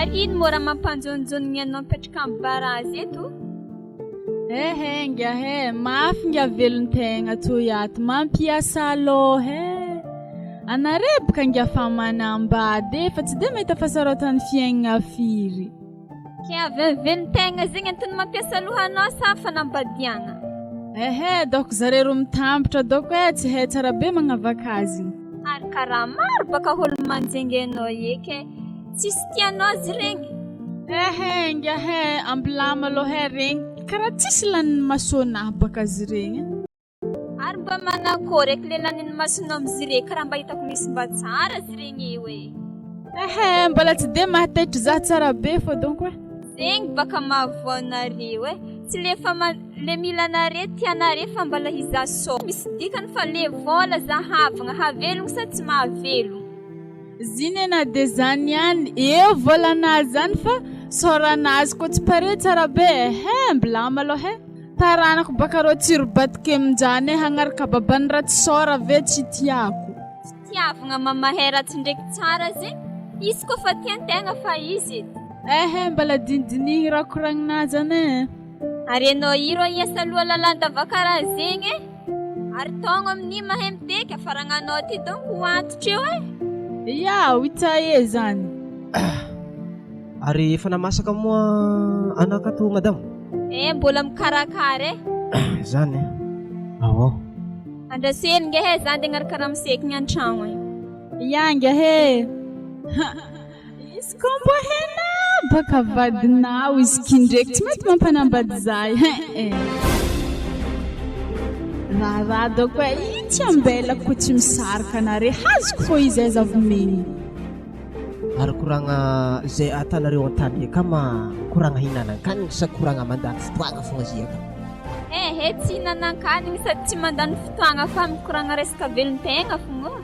Ary ino moa raha mampanjononjonogny anao mipetraka amin'ny barazy eto? Ehe ngiahy e, mafy ngia velon-tegna toy ato, mampiasa lôha e! Anare boka ngia fa manambady e, fa tsy de mahita fahasarotan'ny fiaignana firy. Ke avy amin'ny velon-tegna zegny antony mampiasa lohanao sa fanambadiagna? Ehe, dôko zare ro mitambatra dôko e, tsy hay tsara be magnavaka azy. Ary karaha maro baka olo manjengy anao eky e, tsisy tianao zy regny? Ehe ngiahy e, ambilama aloha e regny karaha tsisy lanin'ny masonah baka zy regny e. Ary mba manakôry eky le lanin'ny masonao amzy regny karaha mba hitako misy mba tsara zy regny eo e. Ehe, mbola tsy de mahataitry zah tsara be fô donko e. Zegny baka mahavoa anareo e, tsy le fa le mila anare tianare fa mbala hizaha sao misy dikany fa le vôla zahavagna havelogno sa tsy mahavelogno. Zine na de zany ihany eo vôlanazy zany fa sôranazy koa tsy pare tsara be ehe mblama aloha e taranako baka rô tsiro batik'eminjany e hagnaraka babany ratsy sôra ve tsy tiako. Fitiavagna mamahay ratsy ndraiky tsara zegny izy koa fa tiantegna fa izy edy. Ehe mbala dinidinihigny raha koragnina zany e. Ary enao io rô hiasa loha lalandava karaha zegny e. Ary taogno amin'io mahay miteky afaragnanao ty donc ho antitra eo e. Ya, ho hita e zany. Ary efa namasaka moa anaka to madama? Eh mbola mikarakara e. Zany e. Ao ao. Andraso hely nge he za ndeha agnaraka ramose kigny antragno agny. Ya nge he. Izy koa mbô hena baka vadinao izy ky ndreky tsy mety mampanambady za eh. Raharaha dôko eh, io tsy ambelako ko tsy misaraka anare, hazoko fô izy aiza vomegny. Ary koragna zay atanareo an-tany eka ma koragna hinanan-kanigny sa koragna mandany fotoagna fogna zia ka? Ehe, tsy hinanan-kanigny sady tsy mandany fotoagna fa mikoragna resaka velon-tegna fogna ô.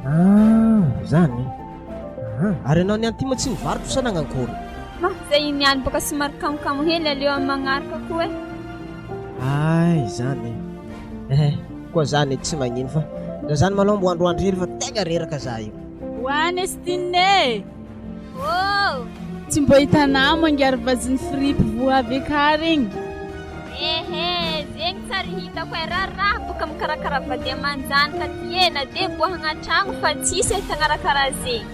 Ah, zany. Ah, ary ianao niany ty moa tsy nivarotra sa nagnankory? Ma, zay iny niany boka somary kamokamo hely aleo amin'ny magnaraka koa e. Ay, zany e. Eh, koa zany tsy magnino fa za zany malôha mbo androandro hely fa tegna reraka za io. Ho any Estine e! Oh! Tsy mbô hitanà mangiary vazin'ny fripy voa avy akary igny. Ehe, zegny tsary hitako e, raraha boka mikarakara vady aman-janaka ty e, na de boahagna an-tragno fa tsisy ahitagna raha karaha zegny.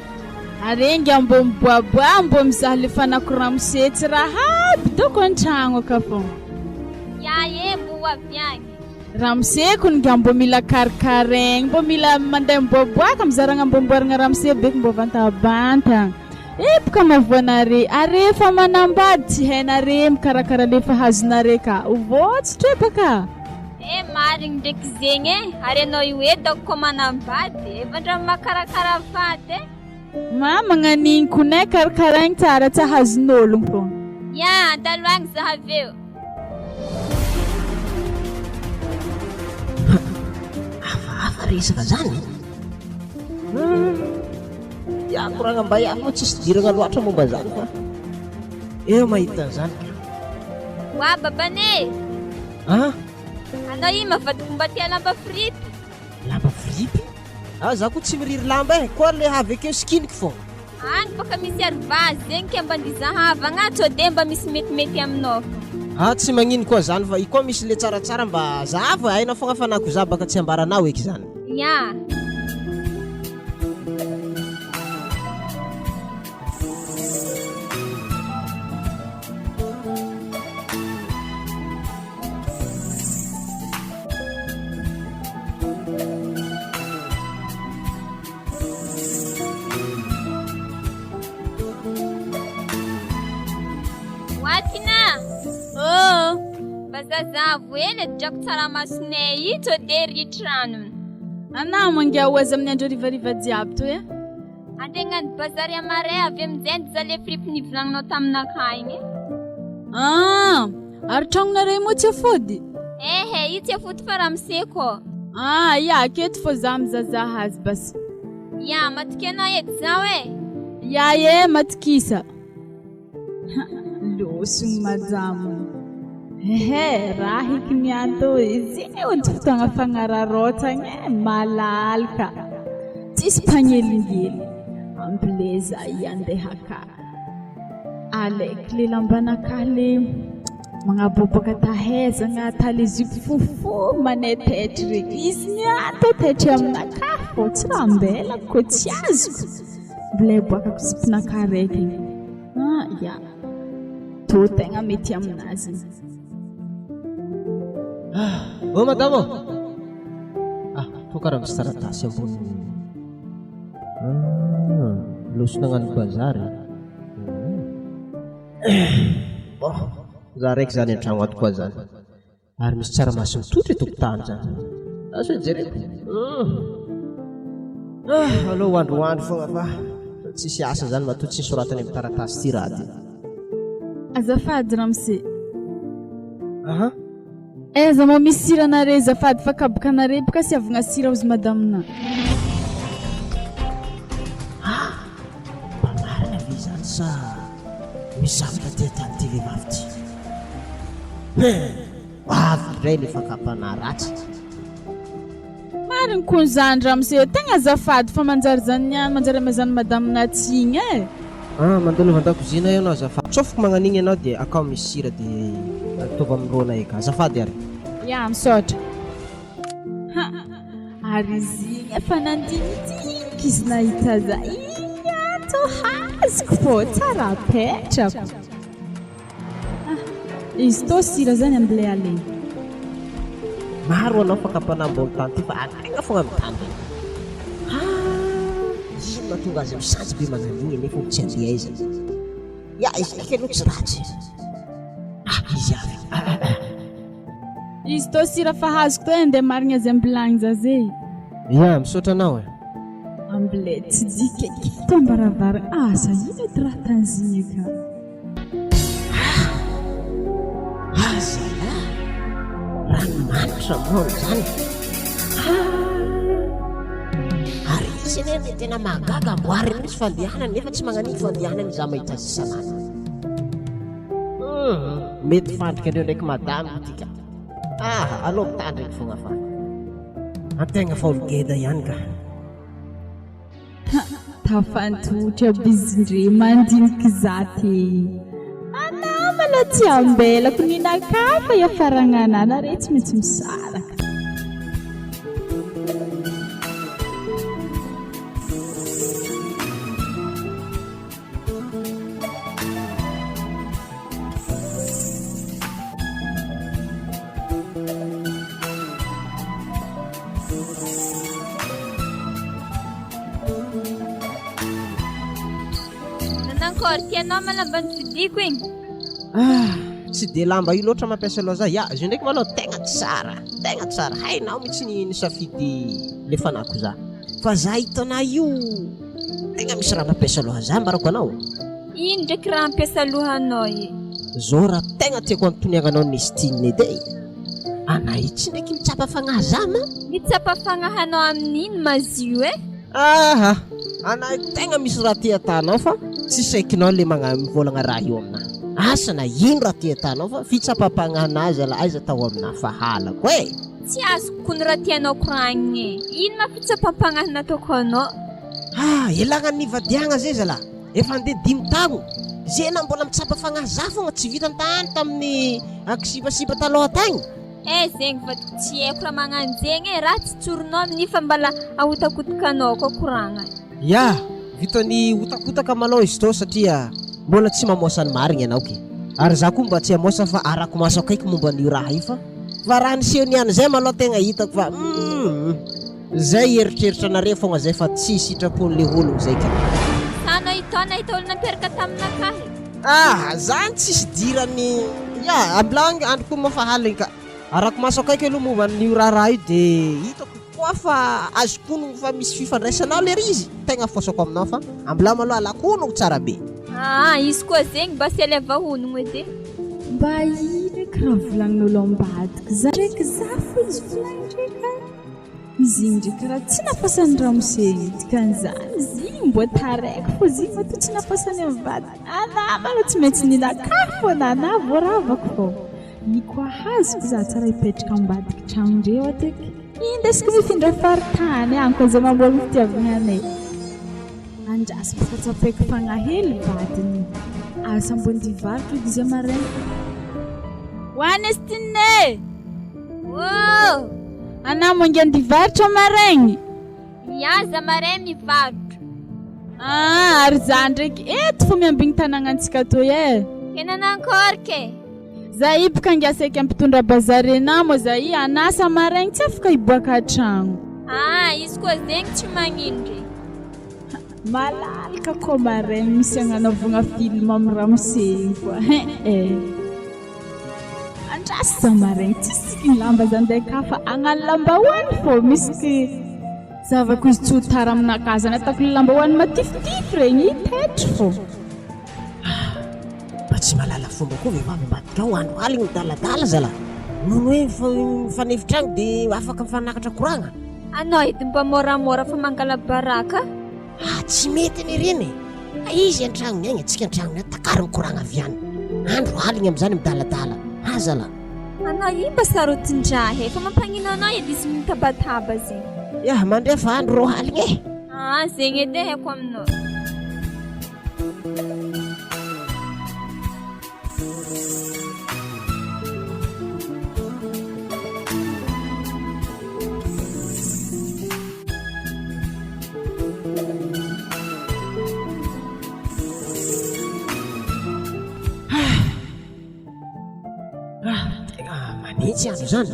Ary enga mbô miboaboaha mbô mizaha le fanako ramose tsy raha aby doko an-tragno aka fô. Ya e, mbô ho avy agny. Ramose kony nga mbô mila karikaraigny, mbô mila mandeha miboaboaka mizaha raha agnamboamboaragna ramose beko mbô vantabantagna. Epoka mavoanare, are efa manambady tsy hainare mikarakara le efa hazonare ka, vôtsitra e baka. Eh marigny ndraiky zegny eh, ary anao io edako ko manambady, efa ndra makarakara vady eh. Ma magnanigny kony eh, karakaraigny tsara tsy ahazon'ologno fô. Ya, andalo agny za avy eo. Hafahafa resaka zany. Ya koragna mba ya moa tsisy idiragna loatra momba zany fa eo mahita an'izany ka. Wa babane. Ah? Anao io mavadiko mba tia lamba fripy. Lamba fripy? Ah za koa tsy miriry lamba e, koa le avy akeo sikiniko fogna. Agny baka misy aro vazy zegny ke mba ndizahavagna sao de mba misy metimety aminao fô. Ah tsy magnino koa zany fa i koa misy le tsaratsara mba zahavo e, hainao fogna fa na ko za baka tsy ambaranao eky zany. Ya. Watina! Oh! Mba zazavo hely e, drako tsaramasonay io sao dia ritry ranony. Anà mangiahy ho azy amin'ny andro harivariva jiaby toy e. Andeha hagnano bazary amaray avy amin'izay ny zale fripy nivolagninao taminakahy igny e. Ah! Ary tragnonareo moa tsy afody? Ehe, io tsy afody fa ramose kô. Ah, ya, aketo fô za mizazaha azy basy. Ya, matoky anao edy zaho e. Ya e, matokisa. Losogny majamogny. Ehe, raha eky niany tô e, zegny ody fotoagna fagnararaotagna e, malalaka, tsisy mpagnelingely, ambileza i andeha ka. Alaiko le lambanakahy le magnaboaboaka tahaizagna ata le zipo fohifohy manaitaitry regny. Izy niany tô taitry aminakahy fô tsy raha ambelako kô tsy azoko. Mbola hiboakako ziponakahy raiky igny. Ah ya, tô tegna mety aminazy igny. Ah, oh madama ô! Ah, tô karaha misy taratasy ambony. Ah, loso nagnano bazary. Bon, za raiky zany an-tragno ato koa zany. Ary misy tsaramaso mitotra eto tany zany. Asa jereko. Ah, aleo hoandroandro fogna fa tsisy asa zany matoa tsy soratany amin'ny taratasy ty raha ty. Azafady ramose. Aha. Aiza moa misy sira nare azafady fa kaboka nare boka asiavagna sira ozy madame na. Ah! Mba marina ve izany sa misy zavatra te ataon'ity vehivavy ity? Hein! Ho avy indray ilay fakam-panahy ratsy. Marigny kony zany ramose, tegna azafady fa manjary zany niany manjary amezany madame Naty igny eh. Ah, mandalova an-dakozia ianao azafady. Tsofiko magnan'igny ianao dia akao misy sira dia ataovy amin'ny rônay eka. Azafady ary. Ya, misaotra. Ha, ary izy igny efa nandinidinika izy nahita za igny ato hazoko fô tsara apetrako. Ah, izy tô sira zany amle alegny. Maro anao fakam-panahy ambony tany ty fa antegna fogna mitandrina. Haa, ino mahatonga azy misanjy be magnano igny nefa tsy andeha aiza. Ya, izy ndraiky aloha tsy ratsy. Ah, izy avy. Ah, ah, ah. Izy tô sira fa hazoko tô andeha marigny azy ambilagny zaza e. Ya, misaotra anao e. Amble tsy dika eto ambaravaragna asa ino edy raha tanzigny ka. Ah! Azalah! Ranomanitra moa izany. Ah! Ary izy anie dia tena mahagaga amboariny mihitsy fandehanany nefa tsy magnan'iny fandehanany izaho mahita azy isan'andro. Hum, mety fandrika andreo ndraiky madame ity ka. Ah, aleo mitandriny fogna fa antegna fa olo geda ihany ka. Tafantotra bizindre mandiniky za te Anah malôha tsy ambelako ninakah fa iafaragnanah nare tsy maintsy misaraka. Nanankory tianao ma lamba novidiako igny? Ah, tsy dia lamba io loatra mampiasa loha za. Ya, izy io ndraiky malôha tegna tsara, tegna tsara. Hainao mihitsy ny nisafidy le fanako za. Fa za hitanà io tegna misy raha mampiasa loha za ambarako anao. Ino ndraiky raha ampiasa lohanao io? Zao raha tegna tiako antoniagnanao Nestine edy e. Anà io tsy ndraiky mitsapa fagnahy za ma. Mitsapa fagnahy anao amin'ino ma zio e? Aha! Anà io tegna misy raha tia atanao fa tsy saikinao le magna mivôlagna raha io aminà. Asa na ino raha tia atanao fa fitsapam-pagnahinà zala aiza atao aminà fa halako e! Tsy azoko kony raha tianao koragnina e! Ino ma fitsapam-pagnahy nataoko anao? Ah! Elagna nivadiagna zay zala! Efa andeha dimy tagno! Ze na mbola mitsapa fagnahy za fogna tsy vita tany tamin'ny ankisipasipa taloha tagny! Eh zegny vadiko tsy haiko raha magnano zegny e, raha tsy tsorinao amin'io fa mbala ahotakotakanao koa koragna. Ya, vitan'ny hotakotaka malao izy tô satria mbola tsy mamoasa ny marigny ianao ke. Ary za koa mba tsy hamoasa fa arako maso akaiky momba an'io raha io fa fa raha niseho niany zay malao tegna hitako fa humm zay eritreritra anareo fogna zay fa tsy sitrapon'le ologno zay ka. Sa anao ito nahita olo nampiaraka taminakahy? Ah, zany tsisy idirany ya, ambilagny andro koa moa fa aligny ka. Arako maso akaiky aloha momba an'io raharaha io de hitako koa fa azoko onogno fa misy fifandraisana ao lery izy, tegna fôsako aminao fa ambilamo aloha alako onogno tsara be. Aa izy koa zegny mba sy aleva honogno edy e. Mba ino eky raha volagnin'olo ambadika za ndreky za fo izy volagny ndreky a. Izy igny ndreky raha tsy nafasan'ny ramose igny dikan'izany izy igny mbô taraiky fô izy igny matoa tsy nafasany amin'ny vadiny anah malôha tsy maintsy ninakah fô na anah voaravako fô ny koa hazoko za tsara hipetraka ambadiky tragnondreo ato eky indesiko mifindra faritany agny koa zay mamôly fitiavagna anay. Andraso fa tsapaiko fagnahy hely vadiny. Asa mbô ndia hivarotra edy izy maraina. Ho Estine e! Ô! Anà moa andeha hivarotra maraigny? Mihaza maray mivarotra. Ah, ary za ndraiky eto fô miambigny tanagnantsika toy e. Tena nankôry ke. Za i boka angiahy saika mpitondra bazary anà moa za i anasa maraigny tsy afaka hiboaka an-tragno. Ah, izy koa zegny tsy magnino ndreky. Malalaka koa maraigny misy agnanaovagna film amy ramose igny koa hein eh. Andraso za maraigny tsisy sikiny lamba za ndeha kafa hagnano lambahoany fô misy ky zavako izy tsy ho tara aminakahy zany ataoko le lambahoany matifitify regny hitaitry fô. Ah, mba tsy mahalala fomba koa vehivavy ambadika ao andro aligny midaladala zala. Noho ny hoe mifanefitragno de afaka mifanakatra koragna. Anao edy mba môramôra fa mangala baraka. Ah, tsy mety anie reny e. Ah, izy an-tragnony agny, antsika an-tragnony ato, takariny koragna avy any. Andro aligny amizany midaladala. Ah zala. Anao io mba sarotin-draha e, fa mampagnino anao edy izy mitabataba zegny. Ya, mandre fa andro ro aligny e. Ah, zegny edy e haiko aminao. Ah, manitsy andro zany.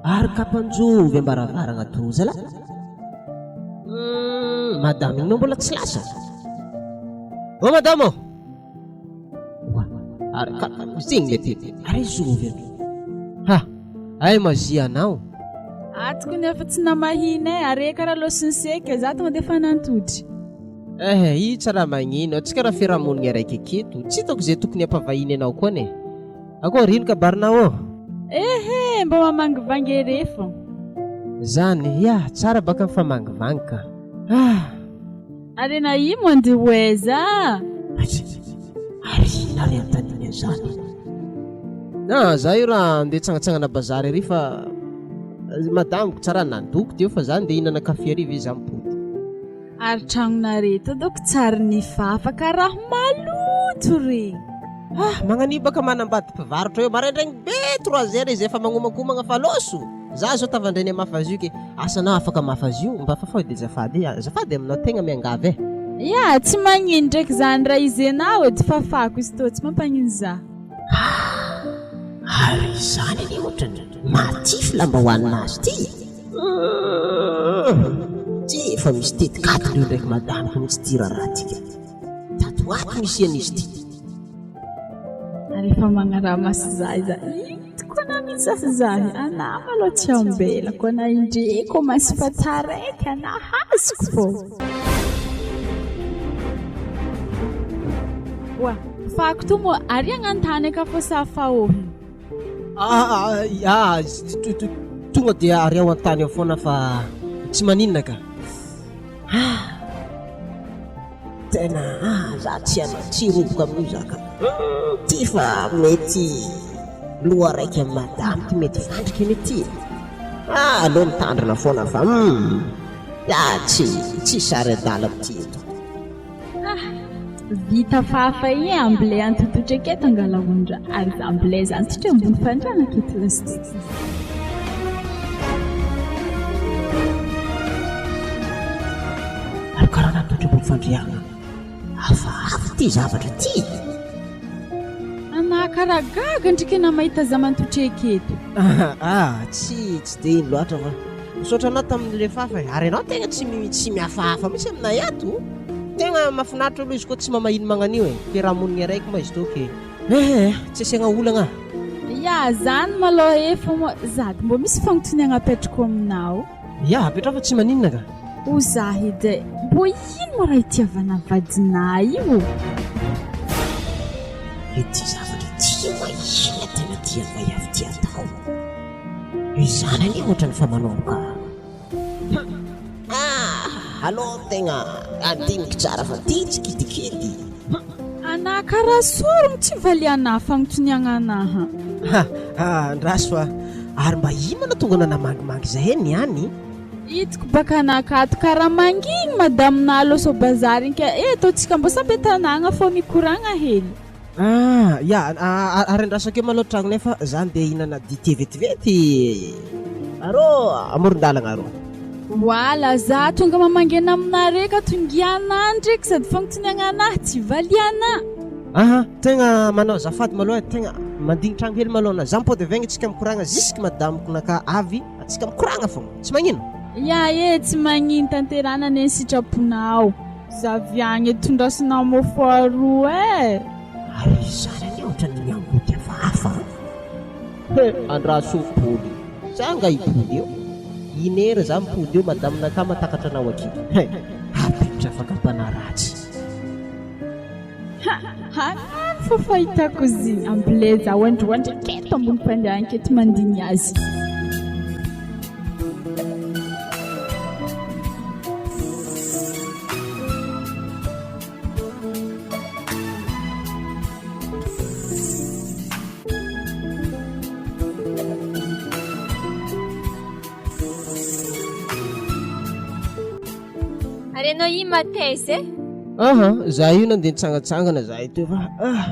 Ary kapanjovy ambaravaragna to zalahy. Hmm, madame igny mbola tsy lasa. Oh madame ô! Oa, ary ka zegny le teny. Ary zovy aloha. Ha, ay mazia anao. Atoko nefa tsy namahina e, are karaha lôsin'ny seky e, za tonga de efa nantodry. Eh, io tsy raha magnino, antsika raha fiarahamonigna araiky aketo, tsy hitako izay tokony hampavahiny anao koa anie. Akory, ino kabarinao ô? Ehe, mba mamangivangy ere fô. Zany, ya, tsara baka mifamangivangy ka. Ah! Arena io moa andeha ho aiza? Ary inona ary anontaniana an'izany? Ah, za io raha andeha hitsangatsangana bazary ery fa madamiko tsara nandoko teo fa za andeha hihinana kafe ary ve za mipody. Ary tragnonareo to doko tsary nifafa karaha maloto regny. Ah, magnanibaka manambady mpivarotra eo maraindraigny be trois heures izy efa magnomakomagna fa loso. Za zao tavandrainy hamafa azy io ke asa anao afaka hamafa azy io mba fafao edy azafady e, azafady aminao tegna miangavy e. Ya, tsy magnino ndraiky zany raha izy enao edy fafako izy tô tsy mampagnino za. Ah, ary izany anie ohatrany matify lambahoanina azy ty e. Humm, ty efa misy tetikady reo ndraiky madamiko mihitsy ty raharaha ty ka. Tato ho ato misy an'izy ty. Ary efa magnaramaso za iza. Ito koa na misy aza zany. Anah malôha tsy ambelako anah indre commence fa taraiky anah azoko fô. Oa, fako to moa ary agnantany aka fô sa faohiny. Ah, ah, tonga dia ary ao an-tany ao foana fa tsy maninona ka. Ah. Tena ah za tsy ana tsy roboka amin'io za ka. Ty fa mety loha raiky amin'ny madame ty mety fandrika anie ty e. Ah aleo mitandrina foana fa hum ah tsy tsy sary adala amin'ity eto. Ah vita fafa iny amble antototra aketo angalahondra ary za amble zany tsotra ambony fandriana aketo lasiteo. Ary karaha natotra ambony fandriana. Hafahafa ity zavatra ity. Anah karaha gaga ndriky anah mahita za mantotreka eto. Ah, tsy tsy dia ino loatra fa misaotra anao tamin'ilay fafa e. Ary ianao tegna tsy tsy mihafahafa mihitsy aminay ato. Tegna mahafinaritra aloha izy koa tsy mamahiny magnan'io e. Fiarahamonigna araiky ma izy tô ke. Eh, tsy asiagna olagna. Ya, zany malôha efa moa zady mbô misy fagnontoniagna apetrako aminao. Ya, apetraho fa tsy maninona ka. O Zahid, mbô ino moa raha itiavana vadinà io? Ity zavatra ity moa inona tena tian'ny vaiavy ity atao? Izany anie ohatran'ny fa manomboka Ah! Aleo tegna andiniky tsara fa ty tsy kidikidy. Anà karaha sorogno tsy valianà fagnotoniagna anà. Ha! Andraso fa ary mba ino ma nahatonga anà namangimangy zahay niany? Hitako baka nakato karaha mangigny madame Nalo sao bazary igny ka eh ataontsika mbô samby an-tanàgna fô mikoragna hely. Ah, ya, ary andraso akeo malôha tragnonay fa za ndeha hihinana dite vetivety arô amoron-dalagna arô. Voila, za tonga mamangena aminare ka tongiana ndraiky sady fagnotoniagna anahy tsy valiana. Aha, tegna manao azafady malôha e, tegna mandigny tragno hely malôha na za mipody avy agny tsika mikoragna jusque madamiko naka avy atsika mikoragna fogna, tsy magnino? Ya e, tsy magnino tanterahana anie ny sitraponao. Za avy agny eto tondrasonao mofo aroa e. Ary izany anie ohatran'ny miangoty hafahafa an! He! Andraso mipody. Za nga hipody eo? Une heure za mipody eo madame nakà matakatra anao aky. He! Apiditra afaka ratsy. Ha! Hagnano fô fahitako izy igny. Ambilay zaho androandry aketo ambony mpandeha aketo mandigny azy. Ary ianao io mataiza e? Aha, za io nandeha nitsangatsangana za io teo fa ah,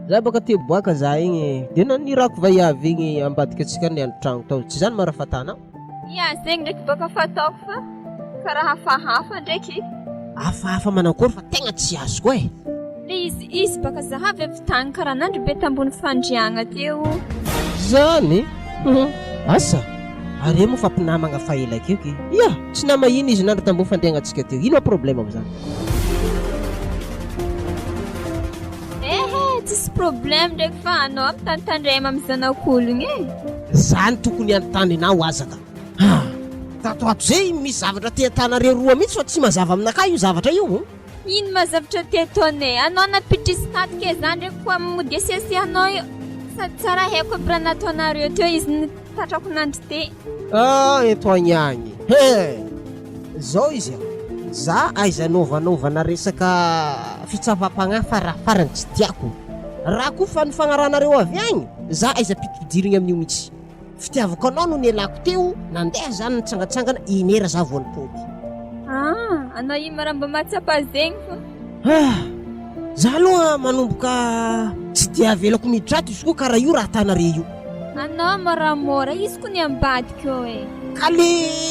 za baka te boaka za igny de nanirako vaiavy igny ambadika antsika niandry tragno tao, tsy zany marafatana? Ia, zegny ndraiky baka fataoko fa karaha hafahafa ndraiky. Hafahafa manakôry fa tegna tsy azoko e. Le izy izy baka zahavy avy tagny karaha nandry be tambony fandriagna teo. Zany? Hum, asa! Are moa fa mpinamagna fa ela akeo ke. Ia, tsy nama ino izy nandry tambony fandriagnantsika teo. Ino ma problème amizany? Ehe, tsisy problème ndraiky fa anao mitantandrema amy zanak'ologno e. Zany tokony hanontany anao aza ka. Ah! Tato ato zay misy zavatra te atanareo roa mihitsy fa tsy mazava aminakahy io zavatra io. Ino ma zavatra te ataonay? Anao nampiditra izy tato ke za ndraiky koa mody asiasianao io. Sady tsara haiko aby raha nataonareo teo izy nitratrako nandry te. Ah eto agny agny he! Zao izy a! Za aiza anaovanaovana resaka fitsapam-pagnahy fa raha farany tsy tiako. Raha koa fa nifagnarahanareo avy agny, za aiza ampidipidirigny amin'io mihitsy. Fitiavako anao no nialako teo, nandeha zany nitsangatsangana, une heure za vao nipody. Ah, anao io ma raha mba mahatsapa zegny fô. Ah, za aloha manomboka tsy dia avelako miditra ato izy koa karaha io raha atanare io. Anao moramora, izy ko ny ambadika eo e. Ka le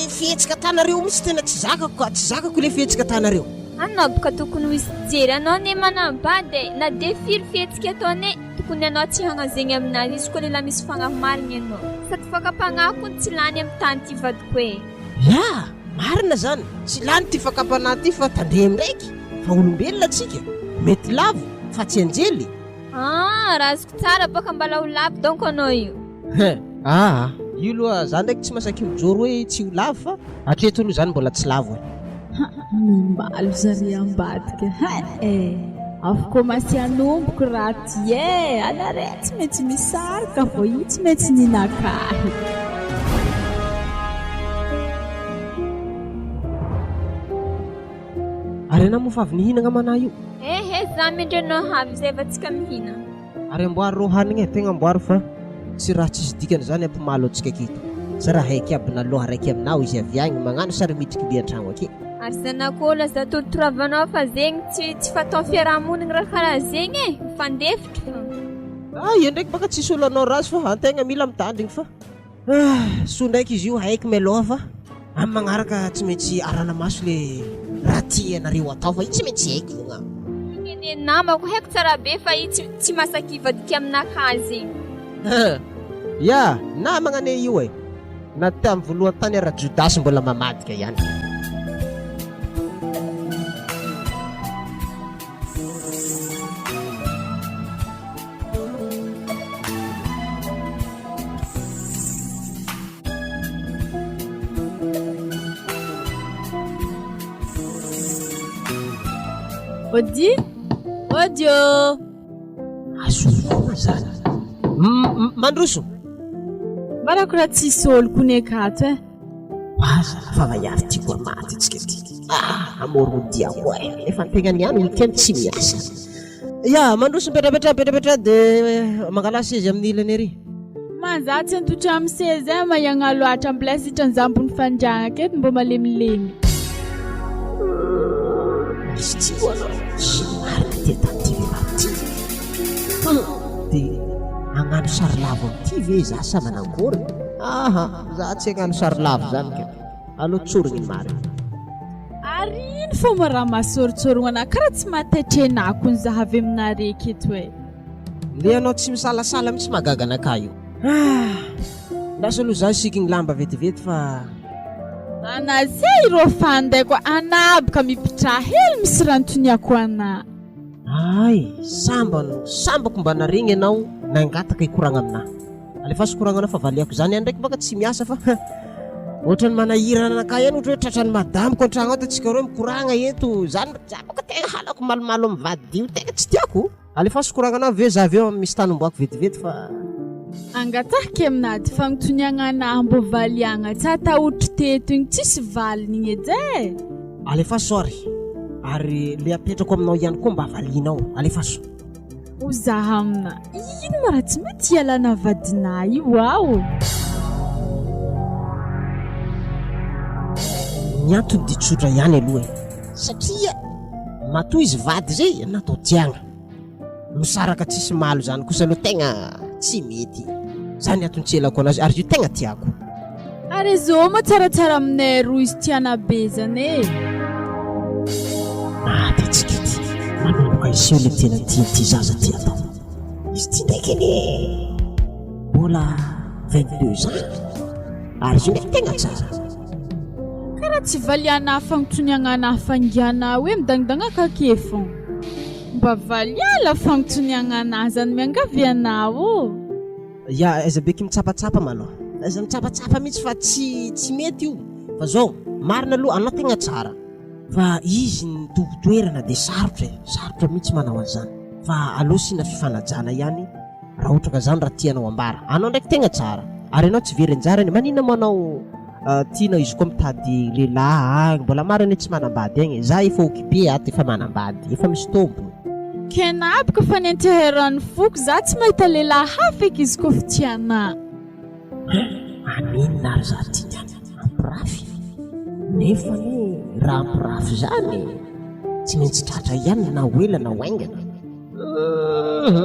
fihetsika atanareo mihitsy tena tsy zakako ka, tsy zakako le fihetsika atanareo. Anao boka tokony ho hisy jery, anao anie manambady e, na dia firy fihetsika ataonay, Tokony anao tsy hagnazegny aminazy izy koa lehilahy misy fagnahy marigny anao. Sady fakam-pagnahy koa tsy lany amy tany ty vadiko e. Ya! Marina zany, tsy lany ty fakam-panahy ty fa tandremo ndraiky fa olombelona tsika, mety lavo fa tsy anjely. Ah, raha azoko tsara bôka mbala ho lavo donc anao io. Hein! Aa! Io aloha za ndraiky tsy masaky mijoro hoe tsy ho lavo fa hatreto aloha zany mbola tsy lavo e. Ha! Mimalo zare ambadika hein eh! Avy commence hanomboko raha ty eh! Anare tsy maintsy misaraka vao io tsy maintsy ninakahy. Ary anah moa fa avy nihinagna manah io? Ehe za mindry anao havy zay va tsika mihina. Ary amboary rô hanigny e, tegna amboary fa tsy raha tsisy dikany zany ampimalo antsika aketo. Sa raha haiky aby na loha raiky aminao izy avy agny magnano sary midriky mby antragno ake. Ary zanak'olo aza torotoroavanao fa zegny tsy tsy fatao fiarahamonigny raha karaha zegny e, mifandefitra fa. Ah io ndraiky baka tsisy olo hanao ratsy fa antegna mila mitandrigny fa. Ah, soa ndraiky izy io haiko mialoha fa amin'ny magnaraka tsy maintsy arahana maso le raha tianareo atao fa io tsy maintsy haiko fogna. Igny anie namako haiko tsara be fa io tsy tsy masaky hivadika aminakahy zegny. Ya, namagna anie io e. Na tamin'ny voalohany tany ara Jodasy mbola mamadika ihany. Ody, ody ô! Azo zany. Mandroso. Mbarako raha tsisy olo kony akato e. Aza fa vaiavy tiako hamaty antsika ty. Ah, amoro diako e. Nefa ny tegnany ihany weekend tsy miasa. Ya, mandroso mipetrapetraha mipetrapetraha de mangala seza amin'ny ilany ery. Ah, za tsy antotra amin'ny seza eh, maiagna loatra, mbola sitrany za ambony fandriagna aketo mbô malemilemy. Izy ty ho'a ino marina ity ataon'ity vehivavy ity? Hum, dia hagnano sary lavo amin'ity ve za sa manankory? Aha, za tsy hagnano sary lavo zany ka. Aleo tsorigny ny marina. Ary ino fô moa raha mahasorotsorogno anah karaha tsy mahataitry anah kony za avy aminareo aketo eh. Le anao tsy misalasala mihitsy mahagaga anakahy io. Ah! Lasa aloha za hisikigny lamba vetivety fa. Ana zay ireo fandaiko ana aby ka mipitraha hely misy rantoniako ana. Ay! Sambany, sambako mba naregny ianao nangataka hikoragna aminah. Alefaso koragna anao fa valiako zany any ndraiky baka tsy miasa fa ohatran'ny manahirana anakahy ihany ohatra hoe tratran'ny madamiko an-tragno ato antsika roe mikoragna eto zany za baka tegna halako malomalo amin'ny vady io tegna tsy tiako. Alefaso koragna anao avy eo za avy eo misy tany omboako vetivety fa. Angatahiko aminady fagnotoniagna anah mbô valiagna tsy atahotro teto igny tsisy valiny igny edy e! Alefaso ary, ary le apetrako aminao ihany koa mba valianao, alefaso. Ho zaha amina ino ma raha tsy mety hialana vadinah io aho. Ny antony dia tsotra ihany aloha e, satria matoa izy vady zay natao tiagna, misaraka tsisy malo zany kosa aloha tegna tsy mety, zany antony tsy elako anazy ary io tegna tiako. Ary zao moa tsaratsara aminay roa izy tiana be zany e. Maty antsika ity, manomboka hiseho le tena tian'ity zaza ty atao. Izy ity ndraiky anie mbola 22 ans ary izy io ndraiky tegna tsara. Karaha tsy valiana fagnotoniagna anah fangiana hoe midagndagnaka ake fô. Mba valiala fagnotoniagna anah zany miangavy anah ô. Ya, aiza be ky mitsapatsapa malôha. Aiza mitsapatsapa mihitsy fa tsy tsy mety io. Fa zao, marina aloha anao tegna tsara. Fa izy ny tompon-toerana dia sarotra e, sarotra mihitsy manao an'izany. Fa aleo asiana fifanajana ihany raha ohatra ka zany raha tianao ambara. Anao ndraiky tegna tsara. Ary ianao tsy very anjara anie. Maninona moa anao tianao izy koa mitady lehilahy agny, mbola maro anie tsy manambady agny e. Za efa occupé ato, efa manambady, efa misy tompony. Kena aby ka fa nianteheran'ny foko za tsy mahita lehilahy hafa eky izy koa fitia anah. Hein! Haninona ary za ty niany hampirafy? Nefa anie raha hampirafy zany tsy maintsy tratra ihany na ho ela na ho haingana. Hum!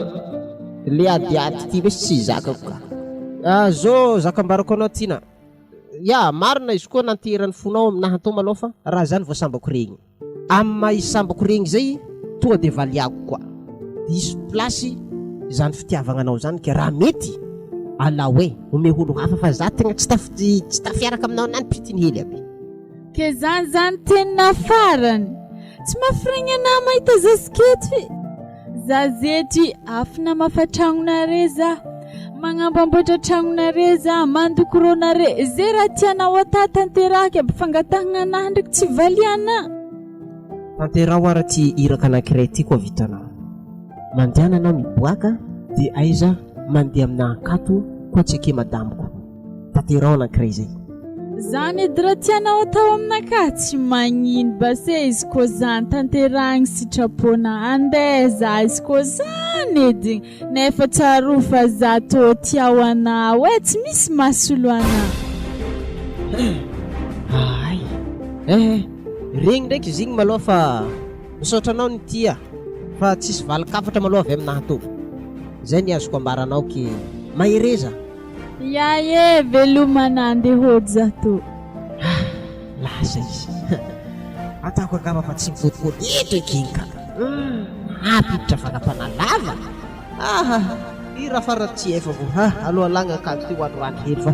Le adiady ty lesy tsy zakako ka. Ah zao zaka ambarako anao Tiana, ya marina izy koa nanteheran'ny fonao aminahy atao malou fa raha zany vao sambako regny. Amin'ny maha izy sambako regny zay tonga de valiako koa. Diso place izany fitiavagna anao zany ka raha mety alao e, omeo olo hafa fa za tegna tsy taf tsy tafiaraka aminao na ny pitiny hely aby. Ke zany zany teninà farany. Tsy mafiregny anà mahita zazikety. Zazety afo namafa tragnonare za, magnambamboatra tragnonare za, mandoko ronare, ze raha tianao atà tanterahiko aby, fangatahagna anahy ndraiky tsy valiana. Tanteraho ara ty iraka anankiray ty koa vitanao. Mandehana anao miboaka de aiza mandeha amina Ankato koa tsy eke madamiko. Tanteraho anankiray zay. Zany edy raha tianao atao aminakahy tsy magnino base izy koa zany tanterahigny sitrapona andeha za izy koa zany edy nefa tsarovy fa za tô tiao anao e tsy misy mahasolo anah. Ahay eh regny ndraiky izy igny maloha fa misaotra anao nitia fa tsisy valin-kafatra maloha avy aminahy tô zay ny azoko ambara anao ke mahereza. Ya e, veloma nandeha hody za to. Ah, lasa izy. Ataoko angamba fa tsy mipodipody eto eky ka. Hum, hampiditra fakam-panahy lava. Ah, i raha farany tsy efako. Ha, aloha alagna akanjo ty ho androany hely fa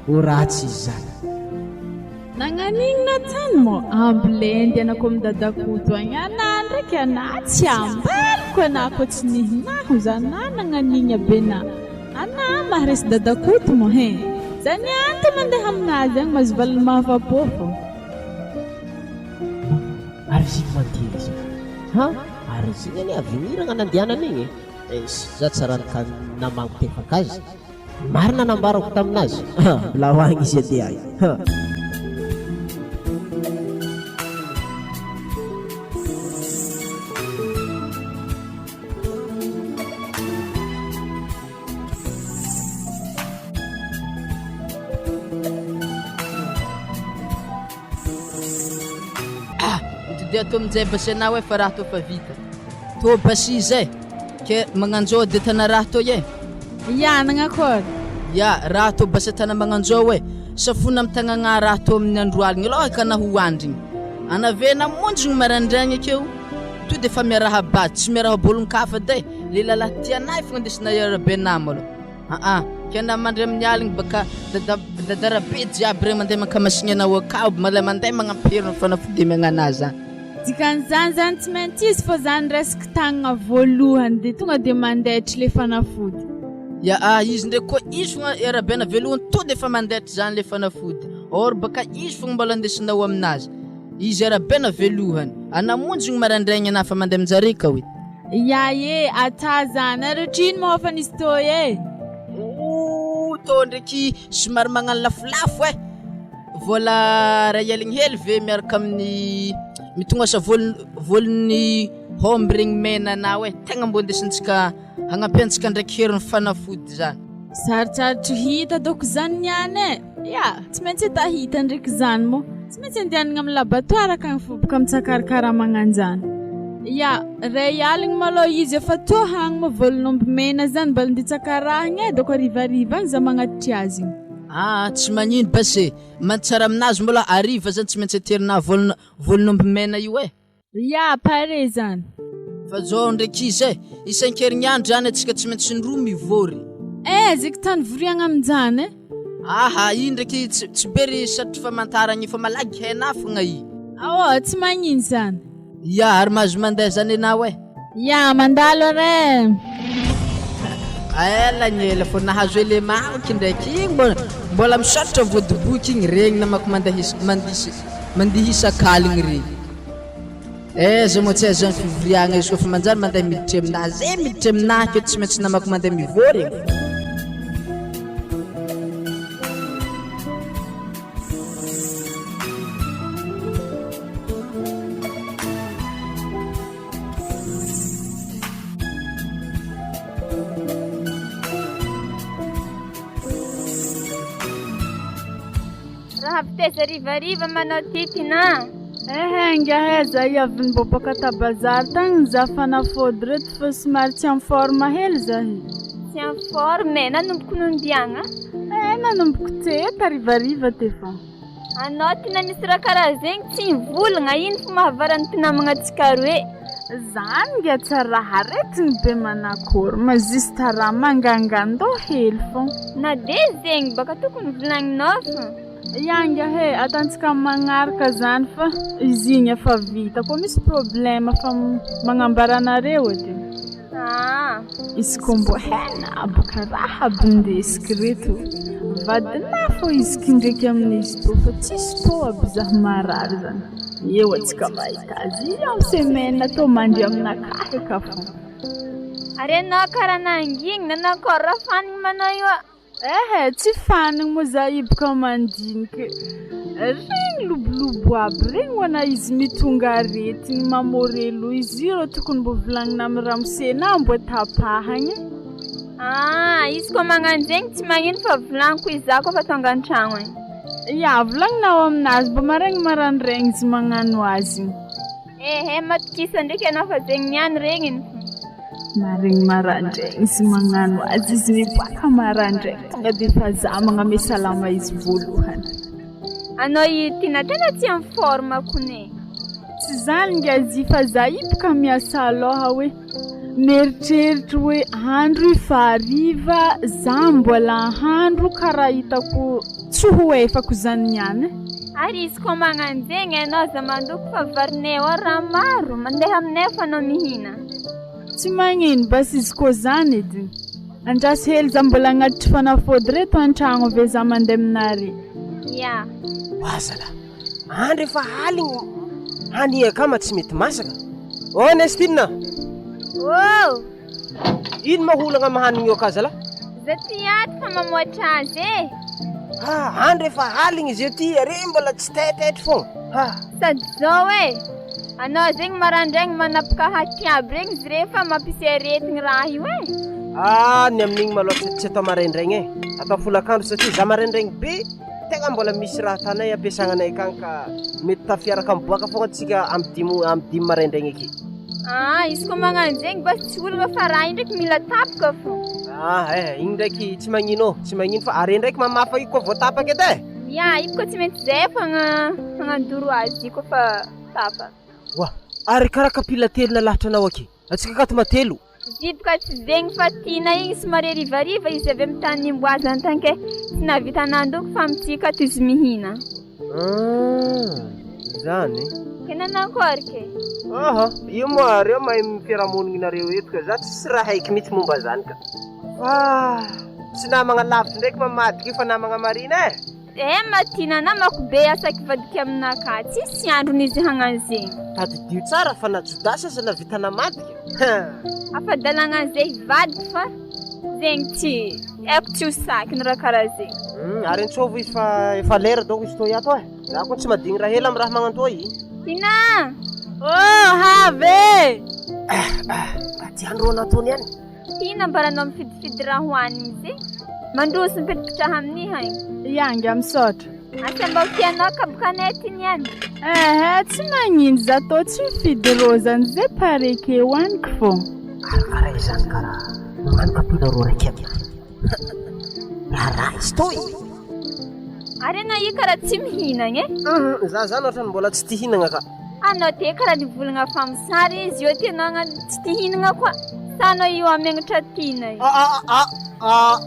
ho ratsy izy zany. Nagnanignona tany moa amble andehanako am dadakoto agny anah ndraiky anah tsy ambaliko anah koa tsy nihinaho za na nagnanigna be na anah maharesy dadakoto moa hein za niany to mandeha aminazy agny mahazo valiny mahafapo fô. Ary izy iny mandeha izy ha ary izy iny anie avenir gna nandehanany igny e eish za tsy raha ka namango tefaka azy Marina nambarako taminazy ha mbola ho agny izy edy ay ha. De atao aminjay basy anao e fa raha tô fa vita. Tô basy izy e. Ke magnanjao de tana raha tô e. Ya, nagnakory? Ya, raha tô basy tana magnanjao e. Safona amy tagnagna raha tô amin'ny andro aligny aloha ka na ho andrigny. Anave namonjy ny maraindraigny akeo. To de fa miarahaba, tsy miarahaba olon-kafa de le lalahy tianay fogna andesina iarabe nama aloha. Aa, ke na mandry amin'ny aligny baka dada dadarabe jiaby regny mandeha mankamasiny anao akao, malay mandeha magnampy hery ny fanafody amiagna zany. Dikan'izany zany tsy maintsy izy fô zany raisiko tagnana voalohany de tonga de mandaitry le fanafody. Ya, ah, izy ndraiky koa izy fogna iarabena voalohany to de fa mandaitry zany le fanafody. Or baka izy fogna mbola andesinao aminazy. Izy iarabena voalohany. Anamonjy ny maraindraigny ana fa mandeha aminjare ka hoe. Ya e, ata zany. Ary otrino moa fa nisy tô e? Oh, tô ndraiky somary magnano lafolafo e. Vola ray aligny hely ve miaraka amin'ny mitongoasa vol volon'ny homby regny mena anao e. Tegna mbô andesintsika hagnampiantsika ndraiky herin'ny fanafody zany. Sarotsarotro hita dôko zany niany e. Ya, tsy maintsy ata hita ndraiky zany moa. Tsy maintsy andehanana amin'ny laboratoire akagny fô boka mitsakarakara magnanjany. Ya, ray aligny malôha izy efa tô hagny moa volon'omby mena zany mbola andeha tsakarahagna e, dôko harivariva agny za magnatitry azy igny. Ah, tsy magnino basy e. Mantsara aminazy mbola hariva zany tsy maintsy aterina volon volon'omby mena io e. Ya, pare zany. Fa zao ndraiky izy e, isan-kerignandro zany antsika tsy maintsy indroa mivory. Eh, zeky tany voriagna aminjany e. Aha, i ndraiky tsy tsy be ry satry famantaragna fa malaky hainà fogna i. Ao, tsy magnino zany. Ya, ary mahazo mandeha zany anao e. Ya, mandalo are. Ela ny ela fô nahazo élément kindraiky igny mbola mbola misaotra voadiboky igny regny namako mandeha is mandisy mandihy isak'aligny regny. Aiza moa tsy aiza ny fivoriagna izy koa fa manjary mandeha miditry aminahy zay miditry aminahy ke tsy maintsy namako mandeha mivory e. Raha avy taiza harivariva manao titina. Ehe ngiahy za avy niboaboaka ta bazary tagny nizaha fanafody reto fa somary tsy en forme hely zahy. Tsy en forme e, nanomboko nombiagna. Eh nanomboko te tarivariva te fa. Anao tena misy raha karaha zegny tsy mivolagna ino fo mahavarany mpinamagna antsika roe. Zany ngia tsy raha aretigny be manakory ma juste raha mangangandoha hely fô. Na de zegny baka tokony volagninao fô. Ya ngiahy e, atantsika magnaraka zany fa izy igny efa vita koa misy problème fa magnambara anareo edy. Ah. Izy koa mbô hena boka raha aby ndesiky reto. Vadina fô izy kindraiky amin'izy tô fa tsisy tô aby zaho marary zany. Eo antsika mahita azy amy semaine tô mandry aminakahy aka fô. Ary anao karaha nangigny nanakôry raha fanigny manao io a. Ehe, tsy fanigny moa za iboka mandiniky. Regny lobolobo aby regny ho ana izy mitonga aretigny mamorelo izy io rô tokony mbô volagnina amy ramosena mbô tapahagny. Ah, izy koa magnano zegny tsy magnino fa volagniko izy za koa fa tonga an-tragno agny. Ya, volagninao aminazy mbô maraigny maraindraigny izy magnano azy. Ehe, matokisa ndraiky anao fa zegny niany regniny. Maregny maraindraigny izy magnano azy izy miboaka maraindraigny tonga de fa za magname salama izy voalohany. Anao i Tina tena tsy en forme kone. Tsy zany ngiazy fa za iboka miasa aloha hoe mieritreritry hoe andro io fa hariva za mbola ahandro karaha hitako tsy ho efako zany niany. Ary izy koa magnano zegny anao za mandoko fa varinay ao raha maro mandeha aminay fa anao mihina. Tsy magnino basy izy koa zany edy. Andraso hely za mbola agnatitry fanafody reto an-tragno ave za mandeha aminare. Ya. Azala, andro efa aligny hania akama tsy mety masaka. Oh Nestine, Oh, ino ma olagna mahanigny io akazala? za ty ato fa mamoatra azy e. Ah, andro efa aligny izy io ty, are mbola tsy taitaitry fogna. Ah, Sady zao e. Anao zegny maraindraigny manapaka haty aby regny izy rehefa mampisy aretigny raha io e. ah ny amin'igny maloha tsy atao maraindraigny e. Atao folakandro satria za maraindraigny be. Tegna mbola misy raha tanay ampiasagnanay akagny ka mety tafiaraka miboaka fogna tsika amy dimy amy dimy maraindraigny ake. Ah, izy koa magnano zegny mba tsy olagna fa raha io ndraiky mila tapaka fô. Ah eh, igny ndraiky tsy magnino ô, tsy magnino fa are ndraiky mamafa io koa voatapaka edy e. Ya, io koa tsy maintsy zay fa hagnandoro azy io koa fa tapaka. Oa, ary karaha kapila telo nalahatra anao aky, antsika akato matelo. Ziboka tsy zegny fa tiana igny somary harivariva izy avy amy tany nimboazany tany ke tsy nahavita nandoko fa amintsika ato izy mihina. Ah, zany. Ke nanankory ke? Aha, io moa reo mahay fiarahamonigny nareo eto ka za tsisy raha haiky mihitsy momba zany ka. Fa tsy namagna lavitry ndraiky mamadika io fa namagna marina e. Eh Matina namako be asaky vadiko aminakahy tsisy androny izy hagnano zegny. Tadidio tsara fa na Jodasy aza navita namadika. Afa-dalagna an'izay hivadiko fa zegny tsy haiko tsy ho sakiny raha karaha zegny. Ary antsôvo izy fa efa lera dônko izy tô iato e. Za koa tsy madigny raha ela amy raha magnantoa i. Tina! Oh, have e! Raha tiany rô nataony ihany. Tina ambaranao mifidifidy raha hohanigny zegny. Mandroso mipetrapetraha amin'ny haigny. Ia ngia misaotra. Asa mba ho tianao kabokanay ty niany. Ehe, tsy magnino za tô tsy mifidy rô zany ze pare ke hoaniko fô. Karakara izany karaha magnano kapila rô raiky aby. Raharaha izy toy. Ary anao io karaha tsy mihinagna e. Za zany ohatrany mbola tsy tia hinagna ka. Anao te karaha nivolagna fa misary izy io ty anao agnano tsy tia hinagna koa. Sa anao io amegnatra tiana io. Ah ah ah ah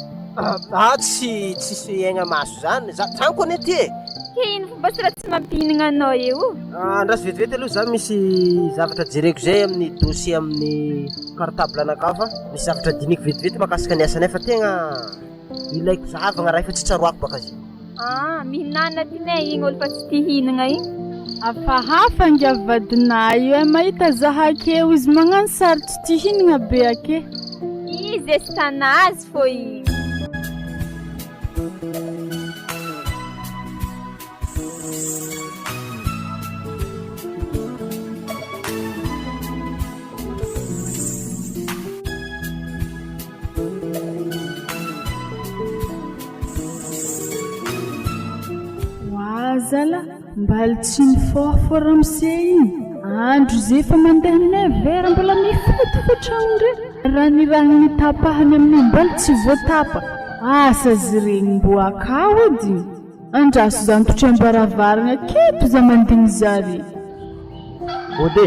ah tsy tsisy aigna maso zany za tranoko anie ty e. Ke ino fomba sy raha tsy mampihinagna anao eo. Andraso vetivety aloha za misy zavatra jereko zay amin'ny dossier amin'ny cartable anakahy fa misy zavatra diniko vetivety mahakasika ny asanay fa tegna ilaiko zahavagna raha io fa tsy tsaroako baka izy. Ah, mihinana ty ne igny olo fa tsy tia hihinagna igny. Hafahafa ngia vadinay io e, mahita zaha akeo izy magnano sary tsy tia hihinagna be ake. Izy e sy tanazy fô igny. Oa zala, mbaly tsy nifôfô ramose igny, andro zay efa mandeha aminay vera mbola mifody fo tragnondre, raha ny raha nitapahany aminay mbola tsy voatapa, asa zy regny mbô akao edy. Andraso zany totrem-baravarana aketo za mandigny zare. Ode.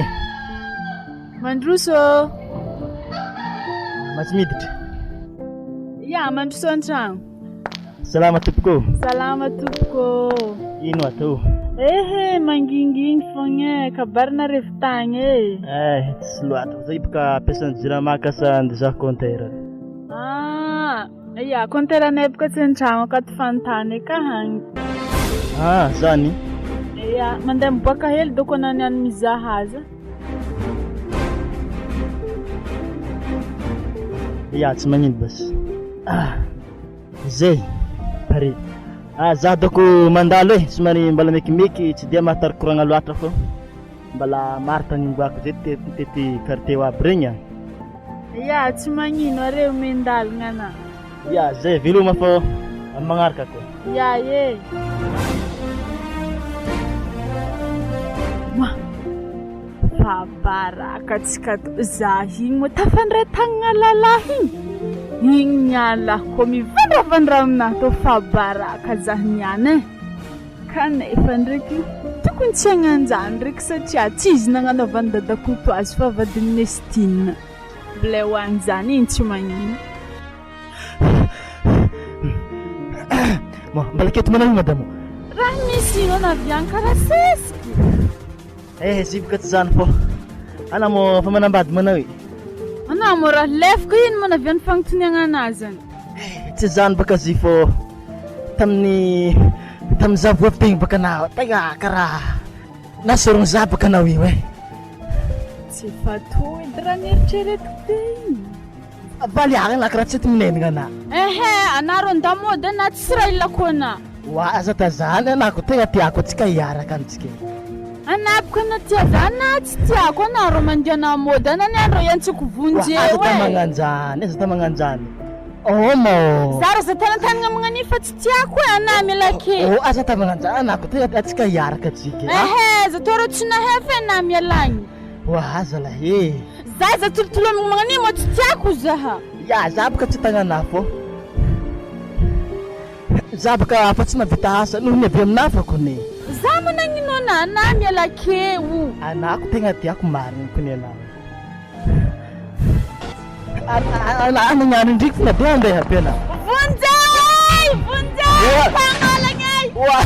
Mandroso ô. Matsy miditra. Ya, mandroso an-tragno. Salama tompoko ô. Salama tompoko ô. Ino atao? Ehe, mangingigny fogna e, kabarina revy tagny e. Eh, tsy loatra fa zay boka ampiasan'ny jirama ka sa andeha compteur. Ah, Ya, compteur anay boka tsy an-tragno akato fanontany eka hagny. Ah, zany? Ya, mandeha miboaka hely doko anao niany mizaha aza. Ya, tsy magnino basy. Ah, zay, pare. Ah, za doko mandalo e, somary mbola mekimeky, tsy dia mahatary koragna loatra fô. Mbala maro tany omboako zay mitety quartier aby regny a. Ya, tsy magnino are omen-dalagna ana. Ya, zay veloma fô amin'ny magnaraka koa. Ya e. Ma, fa baraka tsika to, za igny moa tafandray tagnana lalahy igny, igny niala koa mivandravandra aminahy tô fa baraka za niany e. Kanefa ndraiky tokony tsy hagnanjany ndraiky satria tsy izy nagnanaovan'i Dadakoto azy fa vadin'i Nestine. Mbola ho an'izany iny tsy magnino. Mbola aketo manao ino madamo? Raha misy ino anao avy any karaha sesiky. Eh, ziboka tsy zany fô. Ana mô fa manambady manao e. Anao mô raha lefoko ino mô naviany fagnotoniagna anazy any. Eh, tsy zany baka zy fô. Tamin'ny tamin'ny za voavy tegny baka anao tegna karaha nasorogny za baka anao io e. Tsy efa to edy raha nieritreretiko te igny. Valiagna anah karaha tsy ety minenagna anah. Ehe, anah rô ndamôdy anah tsy raha ilako anah. Oa aza tazany anah ko tegna tiako antsika hiaraka antsika e. Anah boka anah tia za anah tsy tiako anah rô mandeha anah môdy anah niany rô iantsoko vonjeo Oa aza ta e. magnanjany, aza ta magnanjany. Oh mao. Za raha za tanantanagna magnan'io fa tsy tiako e, anah miala ke. Oh aza tavananja anah ko ty atsika hiaraka tsika. Ehe, za tô rô tsy nahay fa anah miala agny. Oa zalahy e. Za za tolotolomigny magnan'io mao tsy tiako zaha. Ya za boka tsy tagnanah fô. Za boka afa tsy mahavita asa noho ny avy aminah fa kone. Za moa nagnino anah, anah miala ke o. Anah ko tegna tiako marigny kone anah. Ana ndriky fona be andeha be anah. Vonjeo ay! Vonjeo! Mpagnalagna ay! Oa.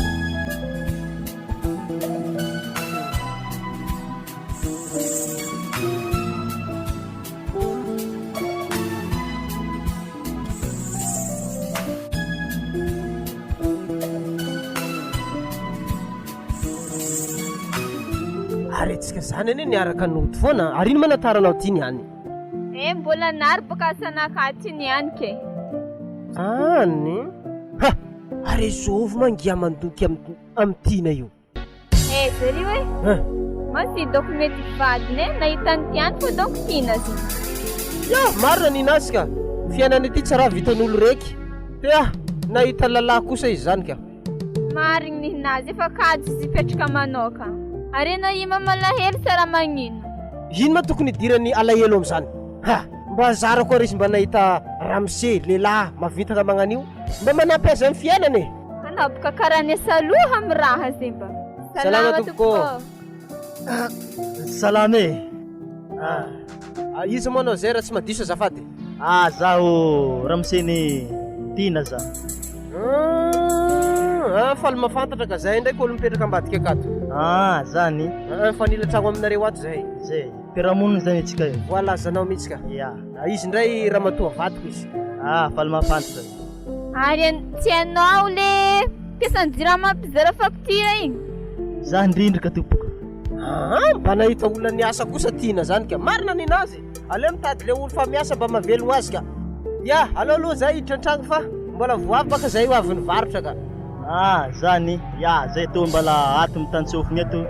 Ary antsika zany anie niaraka nody foana ary ino ma nataranao ty niany? Eh mbola nary boka asanakahy ty niany ke. Zany? Ha! Ary zovy ma ngia mandoky am am tiana io? Eh zary hoe? Hein? Mantsy doko mety vadiny eh nahita ny tiany fa doko tiana zegny. Ya, marina ninazy ka. Fiainana ity tsy raha vitan'olo reky. Tea, nahita lalahy kosa izy zany ka. Marigny nihinazy efa kajy izy hipetraka manoka. Ary enao ima malahelo sa raha magnino? Ino ma tokony hidiran'ny alahelo amizany? Ha! Mba zarako ary izy mba nahita ramose, lehilahy, mavintana magnan'io. Mba manampy azy amin'ny fiainana e! Anao boka karaha ny saloha am raha zegny mba. Salama tompoko. Salama e. Ah, iza moa anao zay raha tsy madiso azafady? Ah, zaho ramose ny Tiana za. Ah, faly mahafantatra ka zahay ndraiky olo mipetraka ambadika akato. Ah, zany. Ah, mifanila tragno aminareo ato zahay. Zay. Mpiara-monina zany antsika io. Voalazanao mihitsy ka. Ya. Ah, izy indray ramatoa vadiko izy. Ah, faly mahafantatra. Ary tsy hainao le mpiasan'ny jirama mpizara facture igny? Za indrindra ka tompoko. Ah, mba nahita olona niasa kosa tiana zany ka. Marina ninazy. Aleo mitady le olo fa miasa mba mahavelogno azy ka. Ya, aleo aloha zay hiditra an-tragno fa mbola vo avy baka zay ho avy nivarotra ka. Ah, zany. Ya, zay tô mbala ato mitantsofigny eto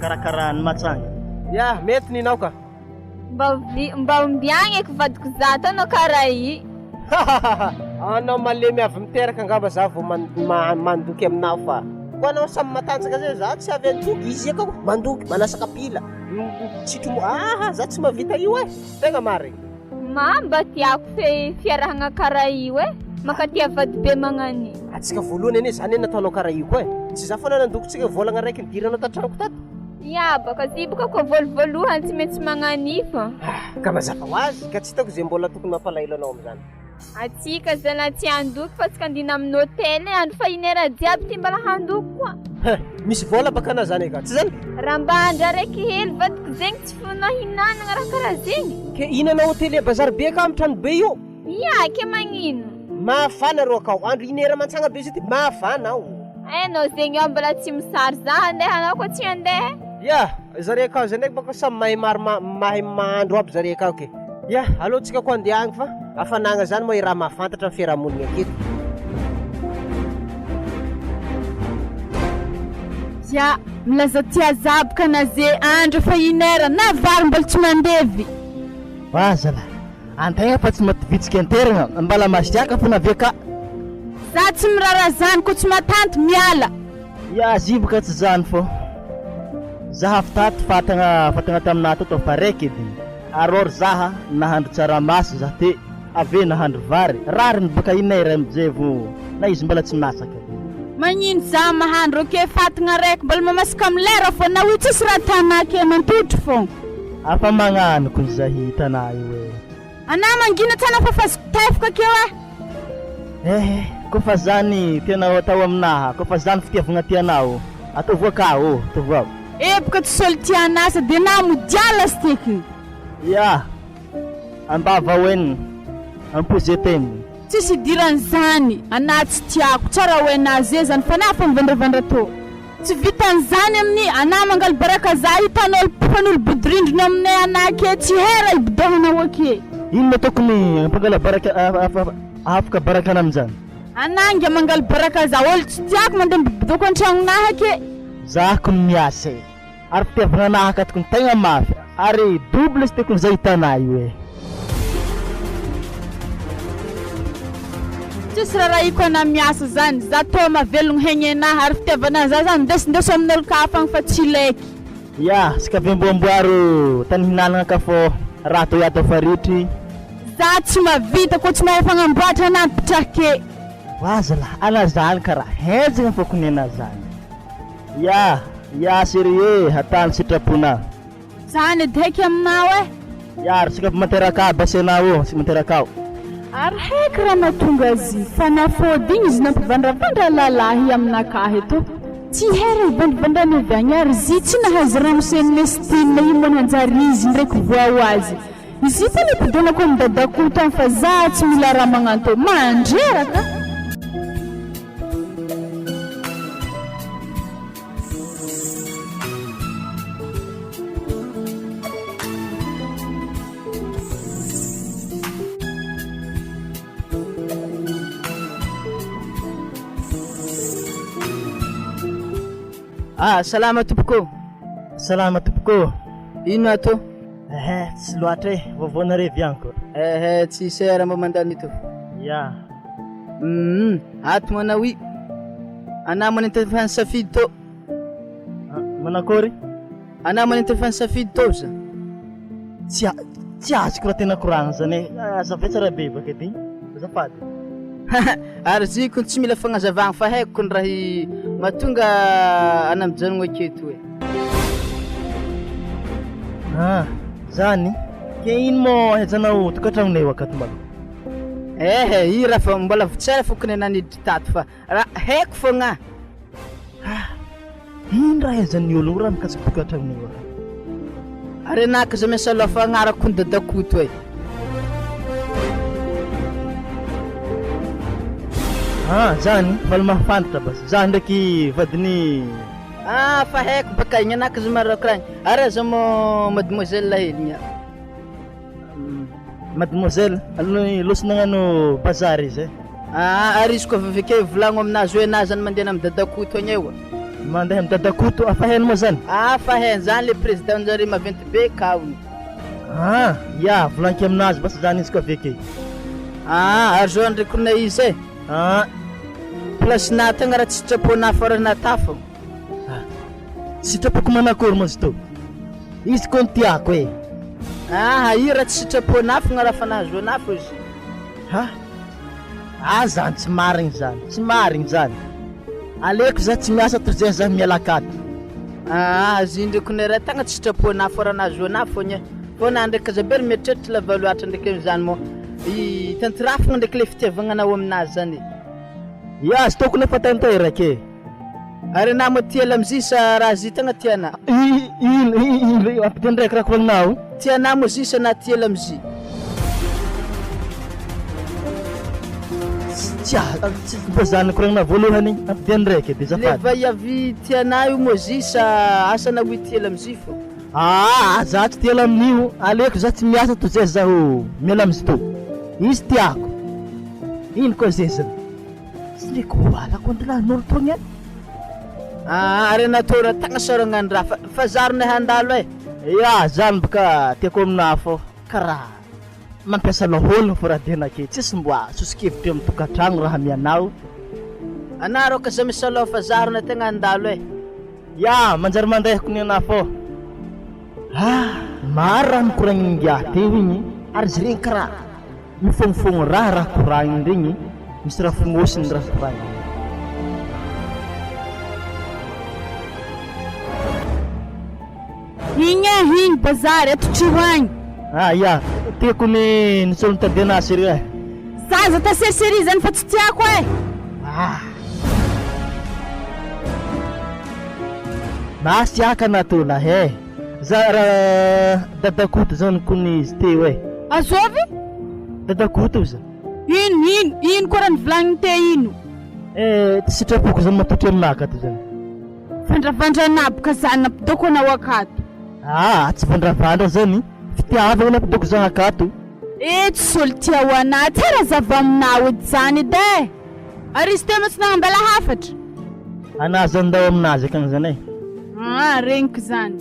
karakara ny matsanga. Ya, mety ninao ka. Mba ovi mba ombiagna eky vadiko za tô anao karaha i. Hahahaha! Anao malemy avy miteraka angamba za vao mandoky aminao fa ko anao samy matanjaka zay za tsy avy andoky izy akao mandoky manasa kapila mitsitro mo aha za tsy mahavita io eh tegna marigny. Ma mba tiako fe fiarahagna karaha io eh mankatia vady be magnan'io. Antsika voalohany anie zany nataonao karaha io koa eh tsy za foana nandoko tsika volagna raiky nidiranao tantragnoko tato. Ya baka ty boka ko voalovoalohany tsy maintsy magnanifo. Ah, ka mazava ho azy ka tsy hitako izay mbola tokony mampalahelo anao amin'izany. Atsika zala tsy handoky fa tsika andina amin'ny hôtel e, andro fahiny era jiaby ty mbala handoky koa. Hein, misy vôla baka anà zany eka, tsy zany? Raha mba andra raiky hely vadiko zegny tsy fonao hinanagna raha karaha zegny. Ke hinana hôtelier bazary be aka amin'ny trano be io? Ia, ke magnino? Mafana rô akao, andro iny era mantsagna be zay ty mafana ao. Hainao zegny ao mbola tsy misary za handeha anao koa tsy handeha. Ya, zare akao zay ndraiky bôka samy mahay maro mahay mahandro aby zare akao ke. Ya, aleo tsika koa andeha agny fa hafanagna zany moa i raha mahafantatra ny fiarahamonigna aketo. Ya, milaza tia za boka na ze andro efa une heure na vary mbola tsy mandevy. Wa zalahy. Antegna fa tsy maty vitsika anteragna mbala masiaka fona avy aka. Za tsy miraharaha zany ko tsy matanty miala. Ya zibo ka tsy zany fô zaha avy tato fatagna fatagna taminah tato fa raiky edy alors zaha nahandro tsaramaso zah te ave nahandro vary rariny baka inay ray amizay vo na izy mbala tsy masaka. Magnino za mahandro ake fatagna raiky mbola mamasaka am lera fô na io tsisy raha tanà ke mantotry fô. Afa magnano kony zahi tanà io e. Anà mangina tsana fa fazoko tefoka akeo eh. Eh kofa zany tianao atao aminaha kofa zany fitiavagna tianao ataovo aka ô ataovo ao. Epoka tsy solo tianà sady anà modià lasiteky. Ya! Ambava hoenina, am-po ze teny. Tsisy idiran'izany, anah tsy tiako, tsara ho hainaze zany fa anah fa mivandravandra tô. Tsy vitan'izany amin'ny anah mangalo-baraka za hitan'olo mpifanolo-bodirindrina aminay anah ke tsy hay raha ibodohanao ake. Inona tokony hampangala-baraka hahafaka baraka anah amin'izany? Anah nge mangalo-baraka za olo tsy tiako mandeha mibodoko an-tragnonah ake. Za kony miasa e. Ary fitiavana anah tokony tegna mafy ary double sy tokony zay hitanah io e. Tsisy rarahiko anah miasa zany, za toa mahavelogno hegnenah ary fitiavana za zany ndesindeso amin'olon-kafa agny fa tsy ilaiky. Ya, ska ve mboamboaro tany hinanagna ka fô raha tô iato faritry. Za tsy mavita koa tsy mahay fagnamboatra anah mpitrake. Wa zalah, ana zany karaha henjagna fô kony ana zany. Ya, ya cherie, hatany sitrapona. Zany edy heky aminao eh. Ya, ry ska manteraka aby asena ô, sy manteraka ao. Ary heky raha nahatonga azy fanafody igny izy nampivandravandra lalahy aminakahy eto. Tsy hera ivandrivandrany avy agny ary zy tsy nahazo ramose Nestine io moa nanjary izy ndraiky voa ho azy. Izy ity nampidonako an'i Dadakoto agny fa za tsy mila raha magnanto. Mandreraka! Ah, salama tompoko ô. Salama tompoko ô. Ino atao? Ehe, tsy loatra e, vaovao nareo vianko. Ehe, tsy sera mba mandalo ito. Ya. Hum, ato manao i. Anà manentefany safidy tô. Ah, manakory? Anà manentefany safidy tô za. Tsy tsy azoko raha tena koragna zany e. Azafady tsara be baka edy. Azafady. Ary zy ko tsy mila fagnazavagna fa haiko ko ny raha mahatonga ana mijanogno aketo e. Ah, zany. Ke ino moa ahaizanao tokantragnonay io akato mbalo? Ehe, i raha fa mbola tsara fokony anah niditra tato fa raha haiko fogna. Ah, ino raha ahaizan'ny olo raha mikasika tokantragnonay io akato? Ary anah ka za miasa loha fa agnarako ny dadakoto e. Ah, zany, faly mahafantatra basy. Za ndraiky vadin'i Ah, fa haiko baka igny anah ka za maroc ragny. Ary aza mo mademoiselle hely igny. Mademoiselle, alony losy nagnano bazary izy e. Ah, ary izy koa avy avy akeo volagno aminazy hoe anah zany mandeha amy dadakoto agny eo. Mandeha amy dadakoto, afa hainy moa zany? Ah, fa hainy zany le président njare maventy be kaony. Ah, ya, volanky aminazy basy zany izy koa avy akeo. Ah, ary zao ndraiky na izy e. Ah, Place-na tegna raha tsy sitraponà fa raha natafo. Ah, sitrapoko manakory moa izy tô? Izy koa no tiako e. Ah, io raha tsy sitraponà fogna raha fa nahazoanà fô izy. Ha? Ah zany tsy marigny zany, tsy marigny zany. Aleoko za tsy miasa toy zay za miala akato. Ah, izy ndraiky ne raha tegna tsy sitraponà fô raha nahazoanà fogna e. Fô na ndraiky aza be mieritreritra lava loatra ndraiky am'zany moa. I tantirafigna ndraiky le fitiavagnanao aminazy zany e. Ya, azo tokony efa tanteraka e. Ary anà moa tia lamzy sa raha zy tegna tianà? Ino, ino, ampiteny ndraiky raha koragnao. Tianà moa zy sa na tia lamzy? Tsy tsy mba zany koragnina voalohany, ampiteny ndraiky edy Le azafady. vaiavy tianà io moa zy sa asa na hoy tia lamzy fô? Aa za tsy tia lamin'io, aleoko za tsy miasa toy zay zaho miala amin'izy to. Izy tiako. Ino koa zeziny? Tsy leko halako andilahin'olo tony e. Aa ary anah tô raha tagna saragna ny raha fa fa zaro ny handalo e. Ya zany boka tiako aminah fô karaha mampiasa lahologno fô raha diana ake tsisy mboa sosokevitry eo am tokatragno raha amianao. Anah rô ka za misaloha fa zaro ny tegna handalo e. Ya manjary mandeha kony anah fô. Ah maro raha nikoragnin'ingiahy teo igny ary izy regny karaha Mifognofogno raha raha koragniny regny misy raha fognosiny raha koragniny. Igny eh, igny bazary, atotrio agny. Ah ya, tiako ny ny solon-tadiana azy ry eh. Zaza ta serisery zany fa tsy tiako eh. Ah. Masiaka anatolahy eh. Za raha dadakoto zany kony izy teo eh. Azovy? Dadakoto za. Ino ino ino koa raha nivolagniny te ino? Eh tsy sitrapoko zany matotry aminah akato zany. Vandravandra naboka zany nampidoko anao akato. Ah tsy vandravandra zany, fitiavagna nampidoko zah akato. Eh tsy olo tia ho anah tsara zava aminah edy zany edy eh. Ary izy teo ma tsy nagnambala hafatra? Anah zany ndao aminazy akagny zany eh. Ah regniko zany.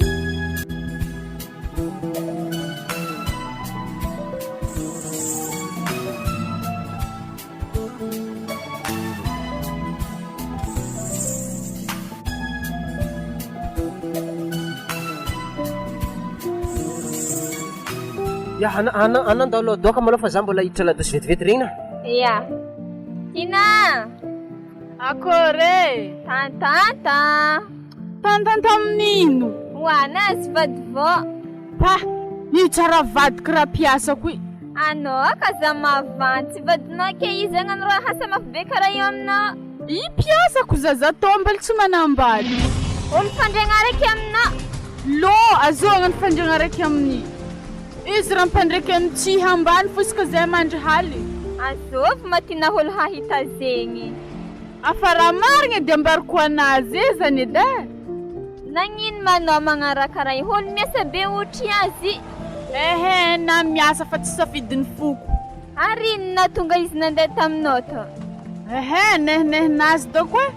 Ya, ana ana ana ndao aloha doka malôha fa za mbola hiditra ladosy vetivety regny na. Ya. Tina! Akory e! Tantanta! Tantanta amin'ino? Ho anazy vady vao. Pa! Io tsara vadiko raha mpiasako io. Anao ka za mavandy, tsy vadinao ke izy hagnano raha asa mafy be karaha io aminao. I mpiasako zaza tô mbola tsy manambady. Olo fandriagna araiky aminao. Lô, azoagna ny fandriagna araiky amin'ny. Izy raha mpandraiky amin'ny tsihy ambany fosika zay mandry haly. Azovy ma tiana olo hahita zegny. Afa raha marigna de ambarako anazy e zany edy e. Nagnino ma anao magnaraka raha io olo miasa be ohatry azy. Ehe na miasa fa tsy safidin'ny foko. Ary ino nahatonga izy nandeha taminao tao? Ehe nehinehinazy doko e.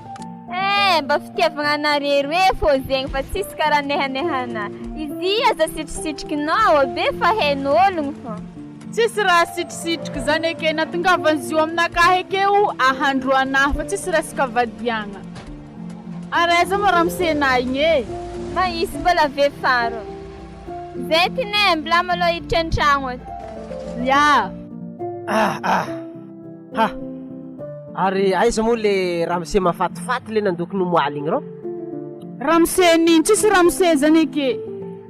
Eh mba fitiavagna anareo roe fô zegny fa tsisy karaha nehanehana. Izy aza sitrisitrikinao be fa hain'ologno fô. Tsisy raha sitrisitriky zany eke natongavan'izy io aminakahy ekeo ahandro anahy fa tsisy resaka vadiagna. Ary aiza moa ramose-na igny e? Ma izy mbola vefaro. Zay ty ne mbola malôha hiditra an-tragno ato. Ya. Ah ah. Ha! Ary aiza moa le ramose mafatifaty le nandoky nomoaly igny rô? Ramose nino? Tsisy ramose zany eke.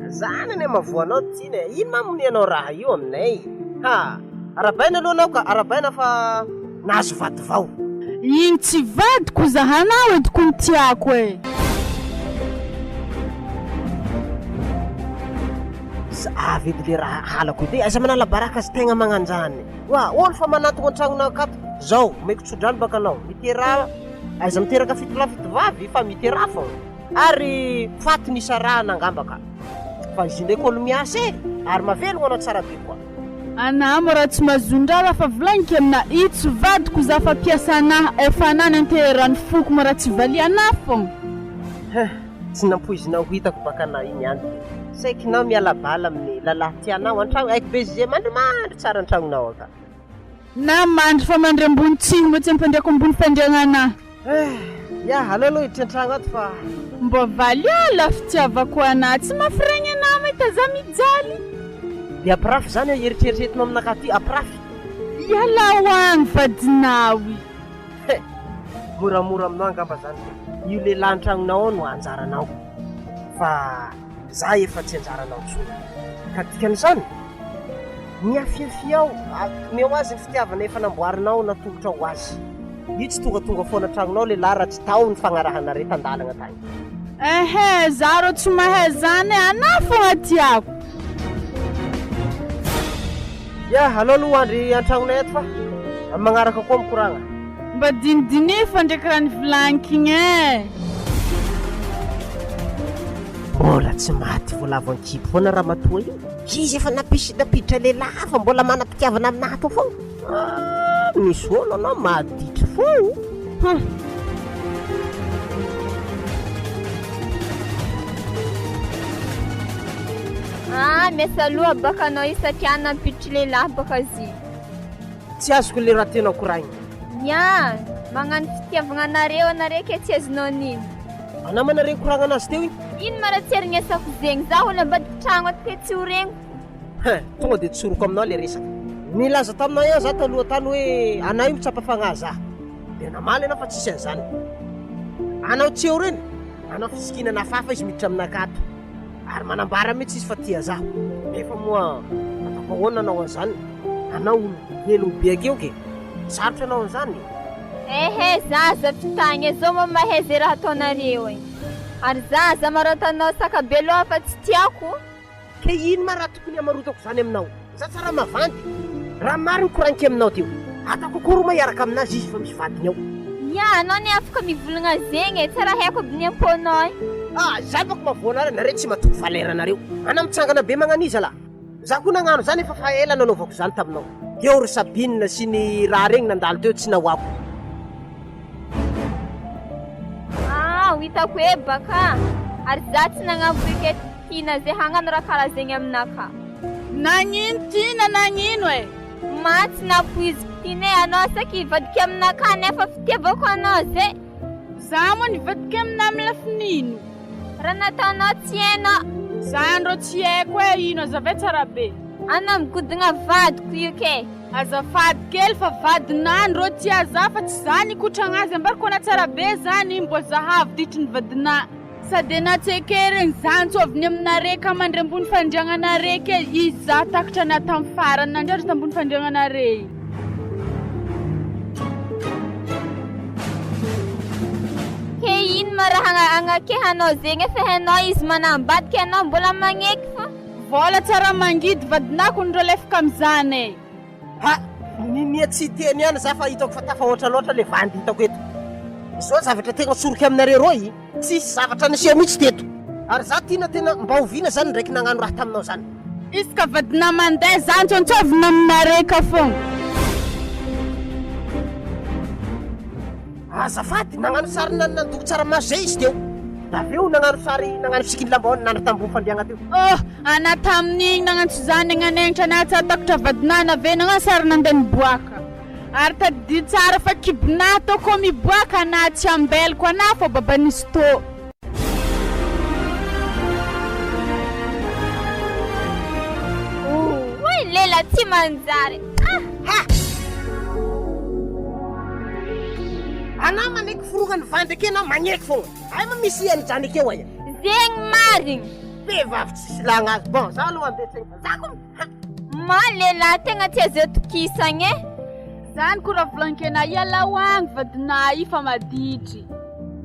Zany anie mahavoa anao Tiana e! Ino ma amonianao raha io aminay? Ha! Arabaina aloha anao ka, arabaina fa nahazo vady vao. Igny tsy vadiko zahanao edy ko ny tiako e! Za avy edy le raha halako edy e! Aza manala baraka azy tegna magnanjany. Oa, olo fa manantogno an-tragnonao akato. Zao, omeko tso-drano baka anao. Miteraha, aiza miteraka fitolahy fitovavy fa miteraha fôgna. Ary faty nisarahana angamba ka. Fa izy ndraiky olo miasa e! Ary mahavelogno anao tsara be koa. Anah mo raha tsy mazondraha fa volagniko amina i tsy vadiko za fa mpiasa anah efa anah nanteherany foko mo raha tsy valianah fogna. Hein, tsy nampoizinao ho hitako baka anah iny ihany de saiky nao miala bala amin'ny lalahy tianao antragno haiko be ze mandrimandry tsara antragnonao ao ka. Na mandry fa mandry ambony tsihy moa tsy ampandriako ambony fandriagna anah. Eh, ya aleo aloha hiditra antragno ato fa. Mbô valio la fitiavako anah tsy mafiregny anah mahita za mijaly. De ampirafy zany eo eritreritretinao aminakahy ty ampirafy. Ialao agny vadinao i. He! Moramora aminao angamba zany ka. Io lehilahy an-tragnonao ao no anjaranao. Fa za efa tsy anjaranao intsony. Ka dikan'izany, miafiafia ao, omeo azy ny fitiavana efa namboarinao natolotrao ho azy. Io tsy tongatonga foana an-tragnonao lehilahy raha tsy tao ny fagnarahanareo tan-dalagna tagny. Ehe, za rô tsy mahay zany e, anah fogna tiako. Ya, aleo aloha andry an-tragnonay ato fa amin'ny magnaraka koa mikoragna. Mba dinidiniho fa ndraiky raha nivolagniko igny e. Mbola tsy maty voalavo an-kibo foana ramatoa io. Izy efa nampisy nampiditra lehilahy hafa mbola manam-pitiavana aminahy ato foana. Ah, misy olo anao maditry fo. Hum. Ah, miasa aloha baka anao io satria nampiditry lehilahy baka zy. Tsy azoko le raha tianao koragnina. Nya, magnano fitiavagna anareo anareo ke tsy azonao nino. Anao ma nare koragna anazy teo igny? Ino ma raha tsy arignasako zegny, zaho olo ambadiky tragno ato ke tsy ho regniko. Hein, tonga de tsoriko aminao le resaka. Nilaza taminao ihany za taloha tany hoe anao io mitsapa fagnahy za. De namaly anao fa tsisy an'izany. Anao tsy eo reny, anao fisikinana hafahafa izy miditra aminakahy ato. Ary manambara mihitsy izy fa tia za. Nefa moa ataoko ahoana anao an'izany? Anao olo velogno be akeo ke. Sarotra anao an'izany. Ehe za aza fitagny e, zao moa mahay ze raha ataonareo e. Ary za aza amarotanao saka be loha fa tsy tiako. Ke ino ma raha tokony hamarotako zany aminao? Za tsara mavandy. Raha mariny koragniko aminao teo. Ataoko akory ma hiaraka aminazy izy fa misy vadiny ao. Ya, anao anie afaka mivolagna zegny e, tsara haiko aby ny am-pônao e. Ah, zany manko mahavoa anareo, nareo tsy matoky valeur nareo. Anao mitsangana be magnaniza lah. Za koa nagnano zany efa fa ela nanaovako zany taminao. Teo ry Sabine sy ny raha regny nandalo teo tsy nahoako. Ah, ho hitako e baka. Ary za tsy nagnampoiky Tiana ze hagnano raha karaha zegny aminakahy. Nagnino Tiana nagnino e? Ma tsy nampoiziko Tiana e, anao saky hivadika aminakahy nefa fitiavako anao ze. Za moa nivadika aminah am lafiny ino? Raha nataonao tsy hainao. Zany rô tsy haiko e, ino azavay tsara be. Anao migodogna vadiko io ke. Azafady kely fa vadinà ndrô tia za fa tsy za nikotragna azy ambarako anà tsara be zany mbô zahavo ditry ny vadinà sady anà tsy ekerigny za antsôviny aminare ka mandry ambony fandriagnanare ke izy za takatra anà tam farany nandriandry tambony fandriagnanare igny. Ke ino ma raha agnakehanao zegny efa hainao izy manambady ke anao mbola magneky fô. Vola tsara mangidy vadinako ny relefaka amizany e. Ha! Ninia tsy hiteny ihany za fa hitako fa tafahoatra loatra le vandy hitako eto. Zao zavatra tegna soroky aminareo reo i, tsisy zavatra niseho mihitsy teto. Ary za tiana tena mba oviana zany ndraiky nagnano raha taminao zany. Isaka vadina mandeha za antsontsovina aminareo ka fogna. Azafady, nagnano sary nandoko tsaramaso zay izy teo. Da avy eo nagnano sary nagnano sikiny lambahoany nandry tambony fandriagna teo. Oh! Ana tamin'igny nagnantso zany nagnanenitra anah tsy hahatakatra vadinah na ve nagnano sary nandeha niboaka. Ary tadidio tsara fa kibonah tô kô miboaka anah tsy ambelako anah fô baban'izy tô. Oay lela tsy manjary ah! Ha! Anah manaiky forognany vandy ake na magneky fogna. Ay ma misy an'izany akeo aia. Zegny marigny. Vehivavy tsisy ilagna azy. Bon, za aloha andeha tsegny fa za ko ha. Ma lehilahy tegna tsy azo atokisagna e. Zany ko raha volankena ialao agny vadinah io fa maditry.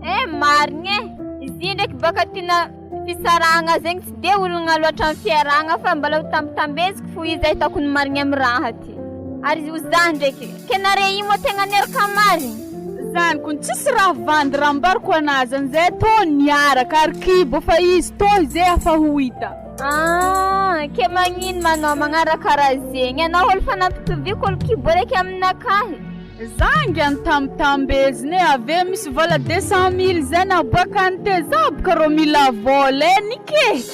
Eh marigny e! Izy io ndraiky baka tiana fisarahagna zegny tsy de olagna loatra amy fiarahagna fa mbola ho tambitambeziko fo izy ahitako ny marigny amy raha ty. Ary ho za ndraiky, ke nare io moa tegna niaraka marigny? Zany kony tsisy raha vandy raha ambarako anazy anzay tô niaraka ary kibo fa izy tô izay afa ho hita. Ah, ke magnino ma anao magnaraka raha zegny, anao olo fa nampitoviako olo kibo araiky aminakahy. Za ange antambitambezin'e avy eo misy vola 200 mille zay naboakany teo za boka rô mila vola e nikeky.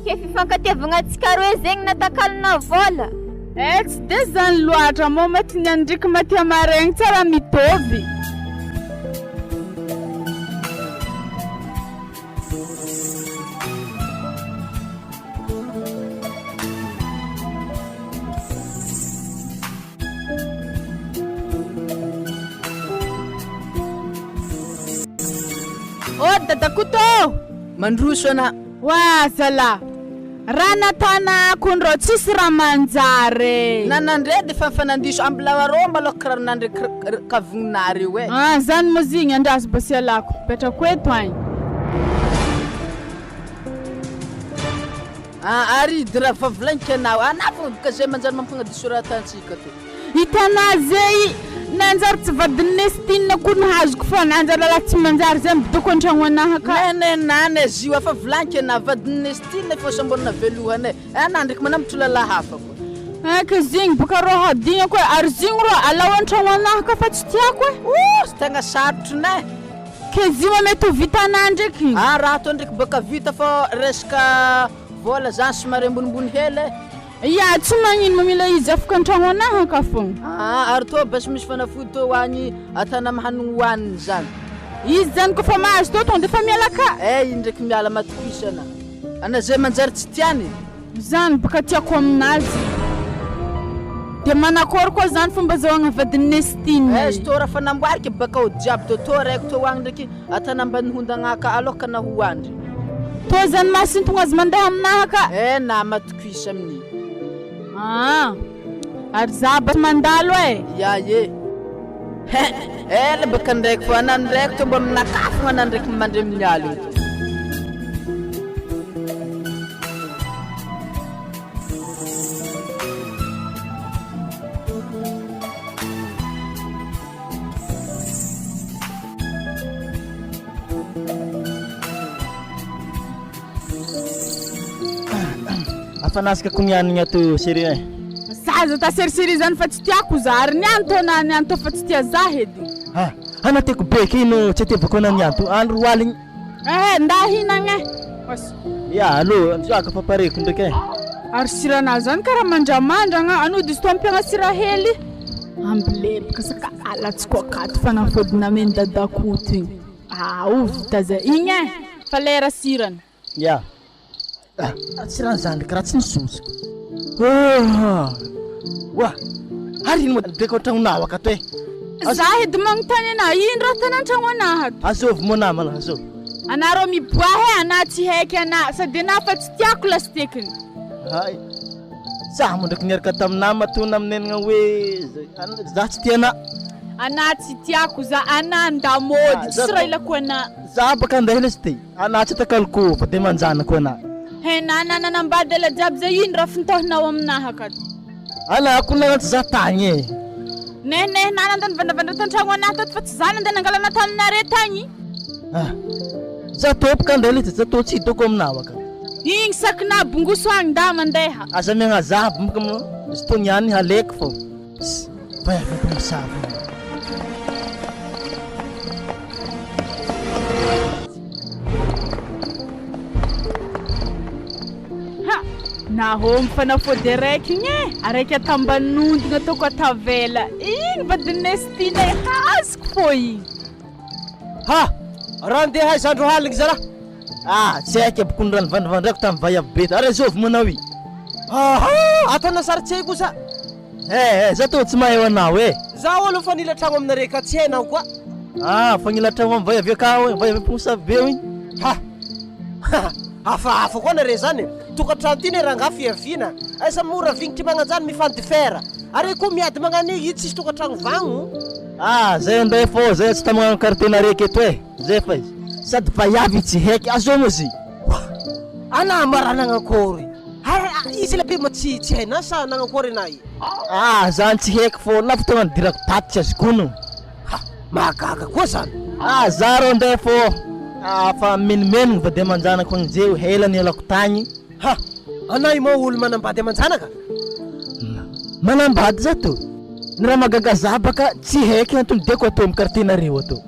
Ke fifankatiavagna antsika roe zegny natakalona vola. Eh tsy de zany loatra moa mety ny andriky maty amaregny tsara mitovy. Oh dadakoto ô! Mandroso ana. Oa zalah! Raha nataonako ndrô tsisy raha manjary e! Na nandre de fa fanandiso ambilao arô malôha kiraro nandre kavogninareo e! Ah zany moa zigny andraso mba sy ialako, mipetrako eto agny. Ah ary de raha fa volagniko anao, anao fogna boka zay manjary mampifagnadiso raha atantsika to. Hitanà zay nanjary tsy vadin'i Nestine koa nahazoko fa nanjary lalahy tsy manjary zay midoko antragno anaha ka. Nene nane azy io efa volagniko anao vadin'i Nestine efa samborina velohany e, anah ndraiky manambotry lalahy hafa koa. Eh ka zegny boka rô hadignako e, ary zegny rô alao antragno anaha ka fa tsy tiako e. Ouh tegna sarotro ne. K'zy ma mety ho vitanà ndraiky. Ah raha atao ndraiky bôka vita fô resaka vôla zany somary ambonimbony hely e. Ya, tsy magnino ma mila izy afaka antragno anahy ka fogna. Aa ary tô basy misy fanafody tô hoany atana am hanigny hoaniny zany. Izy zany kofa mahazo tô tonga defa miala ka. Eh iny ndraiky miala matokisana ana zay manjary tsy tiany. Zany baka tiako aminazy. De manakôry koa zany fomba azahoagna vadin'i Nestine Eh izy tô raha fa namboariko bakao jiaby tô tô raiko tô hoagny ndraiky atana ambany hondagna ka aloha ka na hoandry. Tô zany mahasintogna azy mandeha aminaha ka. Eh na matokisa aminy. Aa ary za ba mandalo e. Ya ye. He ela baka ndraiky fa ana ndraiky tô mba aminakahy fogna ana ndraiky mandry amin'ny aligny tô. Afanasika ko nianigna ato chérie eh. Zaza ta seriseri zany fa tsy tiako za ary nianto na nianto fa tsy tia za edy. Ah, ana tiako be ke ino tsy atiavako ana nianto andro aligny. Eh, nda hinagna eh. Oas. Ya, allo, anjoaka fa pareko ndraiky eh. Ary siranazy zany karaha mandramandragna, anody izy to ampiagna sira hely. Ambilebaka saka alatsiko akato fanafody nameny dadakoto igny. Ah, o vita zay. Igny eh, fa lera sirany. Ya. Ah, tsy raha zandriko raha tsy nisosoko. Oa! Ary ino moa beko an-tragnonao akato e? Za edy magnontany anà, ino raha ataonà an-tragno anà ato? Azovy moa namana, azovy. Anareo miboaha e, anà tsy haiky anà, sady anà fa tsy tiako lastekiny. Hay! Za moa ndraiky niaraka taminà matoa naminenagna hoe za tsy tia anà. Anà tsy tiako za, anà an-damôdy, tsisy raha ilako anà. Za baka andeha lesy ty. Anà tsy takaloko fa de manjanako anà. He nana nanambady ela jiaby zay ino raha fintaohinao aminahy akato. Anà ko nagnantso za tagny e. Nehinehina nandeha nivandravandra tantragno anahy tato fa tsy za nandeha nangala anah taminare tagny. Ah. Za tô boka andeha letsy za tô tsy hitako aminao akato. Igny sakinà bongoso agny nda mandeha. Aza miagnaza boka izy tô niany haleko fô. Vaiavy mpamosavy io. Ha! Nahomby fanafody araiky igny e! Araiky atamban'ondogna ataoko atavela igny vadin'i Nestina e! Azoko fô igny! Ha! Raha andeha aiza andro aligny zalahy? Ah! Tsy haiko aby kony raha nivandrivandraiko tamin'ny vaiavy be ta. Ary azovy moa anao i? Aha! Ataonao sary tsy hay kosa. Eh eh, za tô tsy mahay ho anao eh. Za olo mifanila tragno aminareo ka tsy hainao koa. Ah, mifanila tragno amin'ny vaiavy akao eh, vaiavy mpomosavy be io igny. Ha! Ha! Hafahafa koa nareo zany e. Tokantrano ty ne rangah fiaviana. Aiza mora vignitry magnanjany mifandifera. Are koa miady magnano io tsisy tokantragno vagno. Ah, zay andeha fô, zay tsy tamagnano quartier nareo aketo eh. Zay fa izy. Sady vaiavy tsy heky, azao moa zy. Wah! Ana mara nagnakôry? Hay izy la be ma tsy tsy hainà sa nagnakôry anà i? Ah zany tsy heky fô na fotoagna nidirako tato tsy azoko ono. Ha! Mahagaga koa zany. Ah za rô ndeha fô ah fa menomenogno vady aman-janako agny jeo hela nialako tagny. Ha! Anà i moa olo manambady aman-janaka? Manambady za tô. Ny raha mahagaga za baka tsy heky antony diako atô amy quartier nareo atô.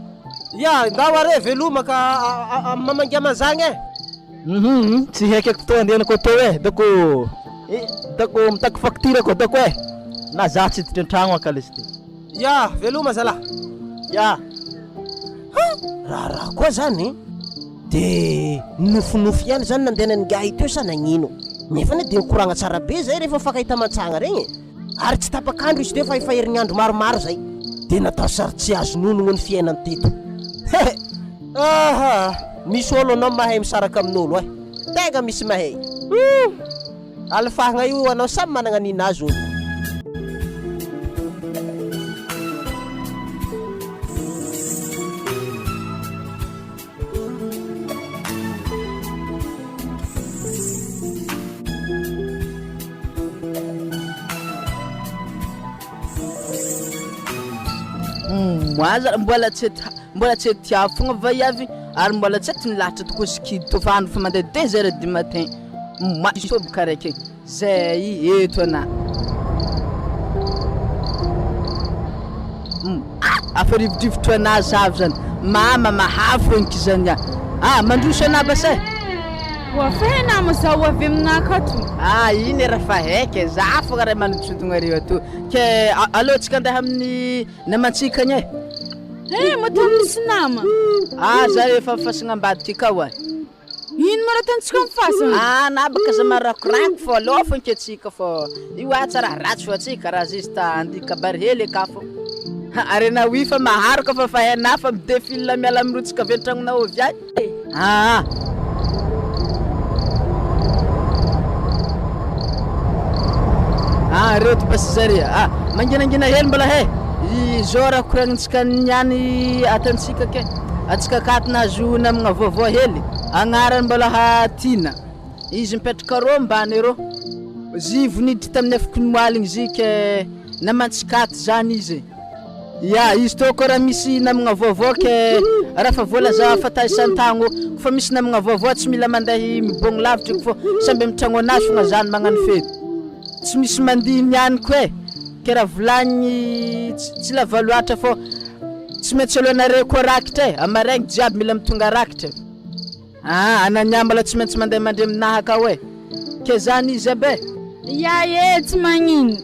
Ya, ndao are veloma ka mamangia mazagna e. Hum tsy haiko eky fotoa andehanako atao e, dako eh dako mitaky facture koa dako e, na za tsy hiditra an-tragno aka lesy ty. Ya, veloma zalah. Ya. Ha! Raharaha koa zany de nofinofy ihany zany nandehanan'ingahy teo sa nagnino? Nefa anie de nikoragna tsara be zay rehefa mifankahita aman-tsagna regny e. Ary tsy tapak'andro izy teo fa efa herignandro maromaro zay. Dia natao sary tsy azo nonogno ny fiainany teto. He! Aha! Misy olo anao mahay misaraka amin'olo eh! Tegna misy mahay. Hum! Alifahagna io anao samy managna ninazy olo. Moi za mbola tsy mbola tsy tiavo fogna vaiavy ary mbola tsy ety nilahatra tokoa sikidy tô fa andro fa mandeha deux heures du matin moi soboka raiky zay eto ana afa rivodrivotro anazy avy zany mama mahafo ankizany ah mandroso ana basa e. Oa fa he nama zaho avy aminah ato. Ah iny raha fa haiko e, za fogna raha manodisodogna areo ato ke aleo tsika andeha amin'ny namantsika agny e. Eh moa tany misy nama. Ah za efa fasagna ambadiky akao e. Ino moa raha ataontsika amin'ny fasana? Ah na baka za marakorako fô aleo fô nke tsika fô io ah tsy raha ratsy fô atsika raha juste andeha kabary hely aka fô. Ary anao io fa maharaka fa fa hainà fa mi-defile miala mirotsaka avy an-tragnonao avy any. Aa. Ah reto basy zare ah manginangina hely mbola he izao raha koragnintsika niany atantsika ke atsika akato nahazo namagna vaovao hely agnarany mbola ha Tiana izy mipetraka rô ambany rô zy vo niditra tamin'ny afokonimoaligny zy ke namantsika ato zany izy. Ya, izy tô koa raha misy namagna vaovao ke raha fa voalaza fa ta isan-tagno fa misy namagna vaovao tsy mila mandeha mibôgno lavitra eky fô samby amy tragno anazy fogna zany magnano fety tsy misy mandihy niany koa e ke raha volagniny tsy lava loatra fô tsy maintsy alohanareo koa rakitra e amaraigny jiaby mila mitonga rakitra e. Aa anania mbola tsy maintsy mandeha mandre aminahy akao e! Ke zany izy aby e! Ya e, tsy magnino.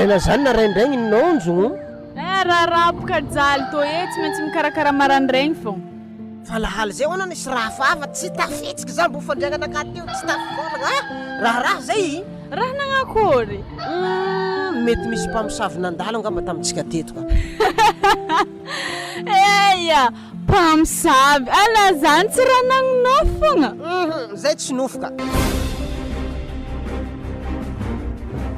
Maraina zany naraindraigny nonjogno. Eh raharaha boka jaly tô eh, tsy maintsy mikarakara marandraigny fô. Fa lahaly zay hono nisy raha hafahafa tsy tafetsiky za mbo fandriagnanakahy teo tsy tafivolagna ah! Raharaha zay. Raha nagnakory? Humm mety misy mpamosavy nandalo angamba tamintsika teto ka. Eia! Mpamosavy! Ala zany tsy raha nagnonofy fogna? Humm zay tsy nofy ka.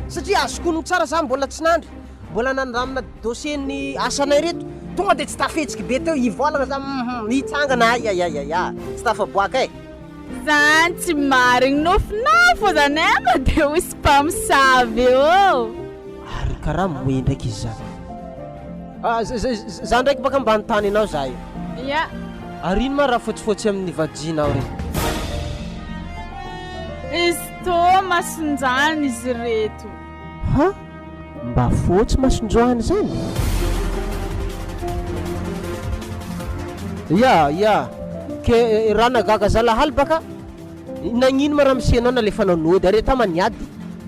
Satria azoko onogno tsara za mbola tsy nandry, mbola nandamina dossier ny asanay reto, tonga de tsy tafetsiky be teo hivolagna za humm hitsangana aiaiaiaia tsy tafaboaka eh. Zany tsy marigny nofinao fô zany eh ma de hoisy mpamosavy eo. Ary karaha moe ndraiky izy zany. Ah za ndraiky baka mba anontany anao za io. Ya. Ary ino ma raha fotsifotsy amin'ny vajinao regny? Izy tô masonjany izy reto. Ha? Mba fotsy masonjoany zany? Ya ya, ke raha nagaga zalahaly baka nagnino ma ramose anao nalefanao nody are tama niady?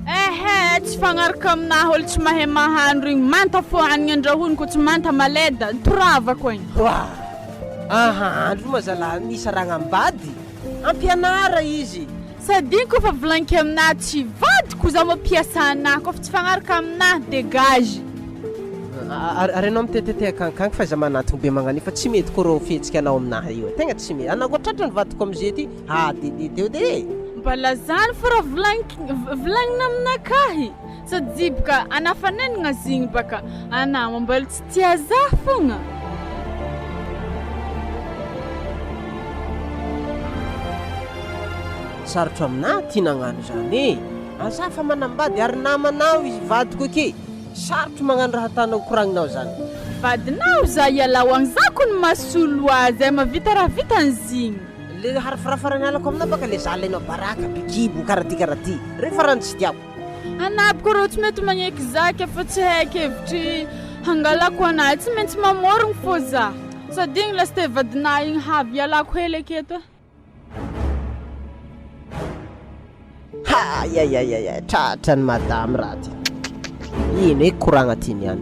Ehe, tsy fagnaraka aminahy olo tsy mahay mahandro igny, manta fô hanigny andrahoiny ko tsy manta maleda, toravako igny. Oa! Ahandro ma zalahy nisaragnam-bady? Ampianara izy. Sady iny kofa volaniko aminah tsy vadiko za mampiasa anah kofa tsy fagnaraka aminah degage. Ary enao mitetete akankanky fa iza manantogno be magnano io fa tsy mety ko rô fihetsika anao aminahy io e, tegna tsy mety, anao ko tratra ny vadiko amizay ty ha de de teo de e. Mba lazany fa raha volagniky volagnina aminakahy sady jiboka anah fa nenigna zigny baka anah mbola tsy tia zah fogna. Sarotra aminah ty nagnano zany e! Aza fa manambady ary namanao izy vadiko ake! Sarotro magnano raha atanao koragninao zany. Vadinao za ialao agny za kony masolo azy ay mavita raha vitany zigny. Le harifarafarany halako aminao baka le za alainao baraka be kibo karaha ty karaha ty regny farany tsy tiako. Anabiko rô tsy mety magneky za ke fa tsy haiko hevitry hangalako anahy tsy maintsy mamorogno fô za sady igny lasta vadinah igny havy ialako hely aketo e. Hayayayaya tratran'i madame raha ty. Ino eky koragna ty niany.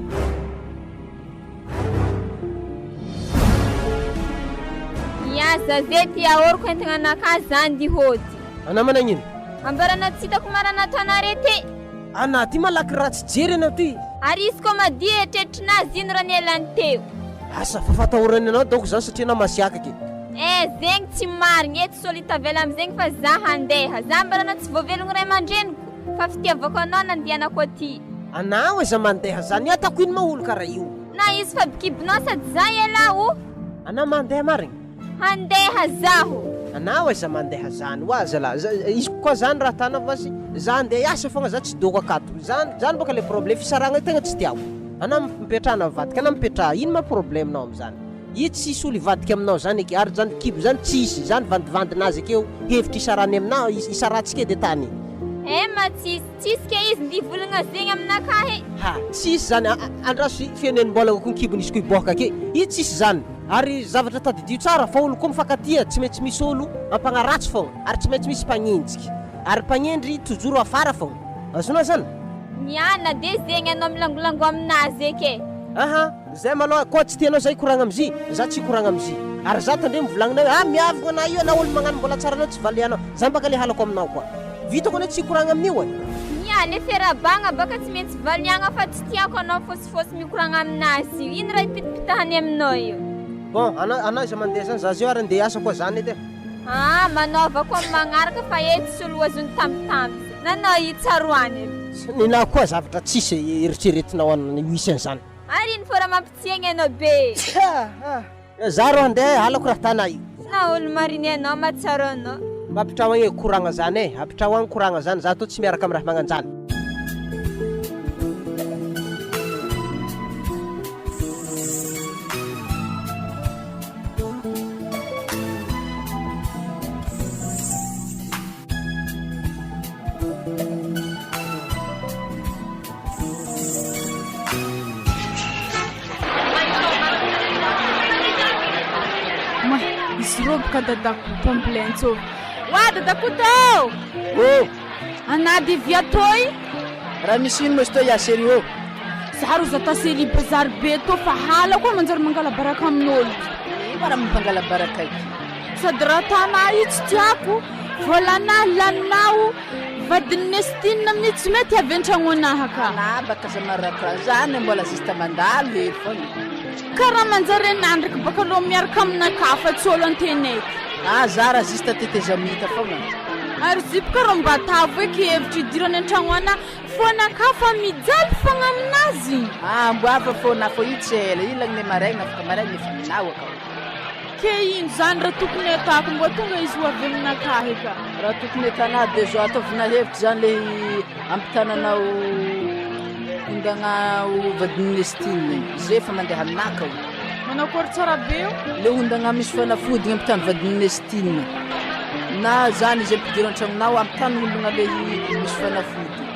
Ia zaze ty aoriko entigna anakahy zany dy hody. Anà managnino? Ambarana tsy hitako marana ataonare ty. Anà ty malaky ratsy jery anao ty. Ary izy koa madio eritreritrin'azy ino raha nialany teo. Asa fa fatahorany anao daoko zany satria anao masiaka ke. Eh zegny tsy marigny eh tsy sôly tavela amizegny fa za handeha za mbala anao tsy voavelogno ray aman-dreniko fa fitiavako anao nandianako aty. Anao aiza mandeha zany ataoko ino ma olo kara io. Na izy fa bikibinao sady za elah o. Anao mandeha marigny. Handeha zaho. Anao aiza mandeha zany hoa zala izy koa zany raha tanao vasy za andeha hiasa fogna za tsy doko akato zany zany boka le problème fisarahagna io tegna tsy tiako anao mipetraha na mivadika anao mipetraha ino ma problème nao amizany io tsisy olo hivadika aminao zany eky ary zany kibo zany tsisy zany vandivandinazy akeo hevitry hisarahany aminao hisarahantsika edy tany. Eh ma tsisy tsisy ke izy ndivolagna zegny aminakahy. Ha tsisy zany andraso fienenim-bolagna ko ny kibony izy ko hiboaka ake io tsisy zany. Ary zavatra tadidio tsara fa olo koa mifankatia tsy maintsy misy olo ampagnaratsy fogna ary tsy maintsy misy mpagnenjiky ary mpagnendry toujours afara fogna azonao zany? Miana de zegny anao milangolango aminazy eky e. Aha, zay malôha koa tsy tianao za hikoragna amzy, za tsy hikoragna amzy. Ary za tandremo volagninao hoe ah miavogna anah io anah olo magnano mbola tsara anao tsy valianao, zany baka le halako aminao koa. Vitako anie tsy hikoragna amin'io e. Miala e fiarahabagna baka tsy maintsy valiagna fa tsy tiako anao fôsifôsy mikoragna aminazy io, ino raha ipitipitahany aminao io? Bon, ana ana aiza mandeha zany, za zao ary andeha hiasa koa zany edy e. Aa manaova koa amin'ny magnaraka fa eto tsy olo azon'ny tambitamby nanao io tsaroany io. Nenah koa zavatra tsisy eritreretinao an ho hisy an'izany. Ary ino fô raha mampitsiagny anao be e. Za rô handeha halako raha tana io. Na olo mariny anao mahatsiaro anao. Mba apitraho agny koragna zany e, apitraho agny koragna zany, za tô tsy miaraka am raha magnanjany. Ma, izy roboka dadakoto ambilentsô. Wa dadakoto ô! Ô! Anady via toy. Raha misy ino moa izy toy ya chérie ô? Za ro za tasely bazary be tô fa halako aho manjary mangala baraka amin'olo ty. Ino raha mampangala baraka aky? Sady raha tanà io tsy tiako, volanà laninao, vadin'i Nestine amin'io tsy mety avy an-tragno anaha ka. Anà baka aza marakara zany mbola juste mandalo hely fogna. Karaha manjary anà ndraiky baka aloha miaraka aminakahy fa tsy olo antenaiko. Ah za raha juste tetezamita fogna. Ary zipo karaha mba atavo eky hevitra idirany an-tragno anà. Fônakà fa mijaly fogna aminazy. Ah amboava fôna fô io tsy ela, io lagne maraigna afaka maraigna efa aminao akao. Ke ino zany raha tokony atako mbô tonga izy ho avy aminakahy ka. Raha tokony atanà de zao ataovina hevitra zany le ampitananao ondagna ho vadin'i Nestine igny, zay efa mandeha aminah kao. Manao akôry tsara be io? Le ondagna misy fanafody igny ampitany vadin'i Nestine. Na zany izy ampidiro an-tragnonao ampitany ologna le misy fanafody.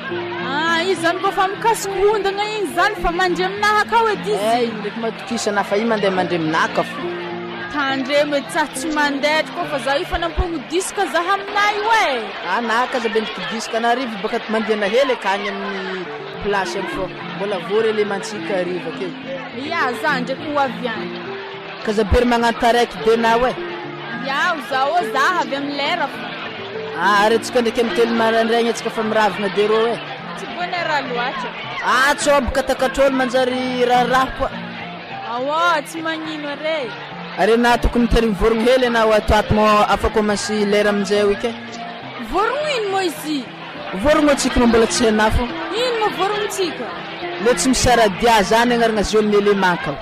Ah, izy zany koa fa mikasiky ondagna igny zany fa mandre aminahy akao edy izy. Eh, igny ndraiky matokisa na fa io mandeha mandre aminah ka fo. Tandremo edy tsa tsy mandaitra koa fa za io fa nampogno disque za aminahy io eh. Ah, na ka aza be ndriky disque na hariva baka mandiana hely akagny amin'ny place agny fô mbola vory elemantsika hariva akeo. Ya, za ndraiky ho avy agny. Ka za bery magnano taraiky de nao eh. Iaho za ô za avy amin'ny lera fa. Ah ary antsika ndraiky amin'ny telo maraindraigny antsika fa miravina de rô eh. Tsy bonheur loatra. Ah tsô boka takatr'ôlo manjary raharaha koa. Aoa tsy magnino are. Are na tokony mitarimy vorogno hely anao ato ato mô afa commence lera aminjay eo ike. Vorogno ino mô izy? Vorogno antsika ma mbola tsy hainà fô. Ino ma vorognontsika? Le tsy misaradia zany agnarana zio amin'ny élément kao.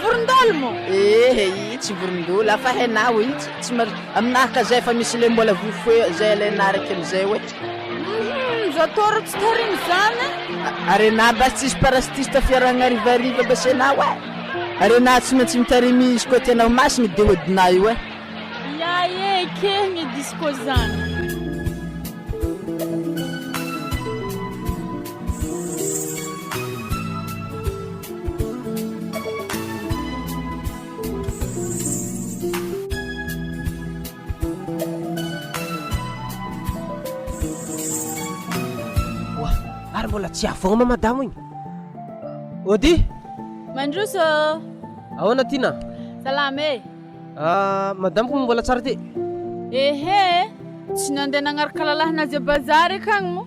Vorondolo mo? Ehe i tsy vorondolo afa hainao i tsy tsy mar aminahy ka zay fa misy le mbola vofoe zay alaina araka amizay hoe. Hum za tô ro tsy tariny zany e. Ary enà basy tsisy parasitiste fiarahagna harivariva basy enao e. Ary enà tsy maintsy mitarimy izy koa tianao masigny de hodinà io e. Ya e, ekehigny e disco zany. Oa, ary mbola tsy avy fogna ma madamo igny. Ody! Mandroso! Ahoana Tina? Salama e! Ah, madame ko mbola tsara ty. Ehe, tsy nandeha nagnaraka lalahinazy a bazary akagny moa.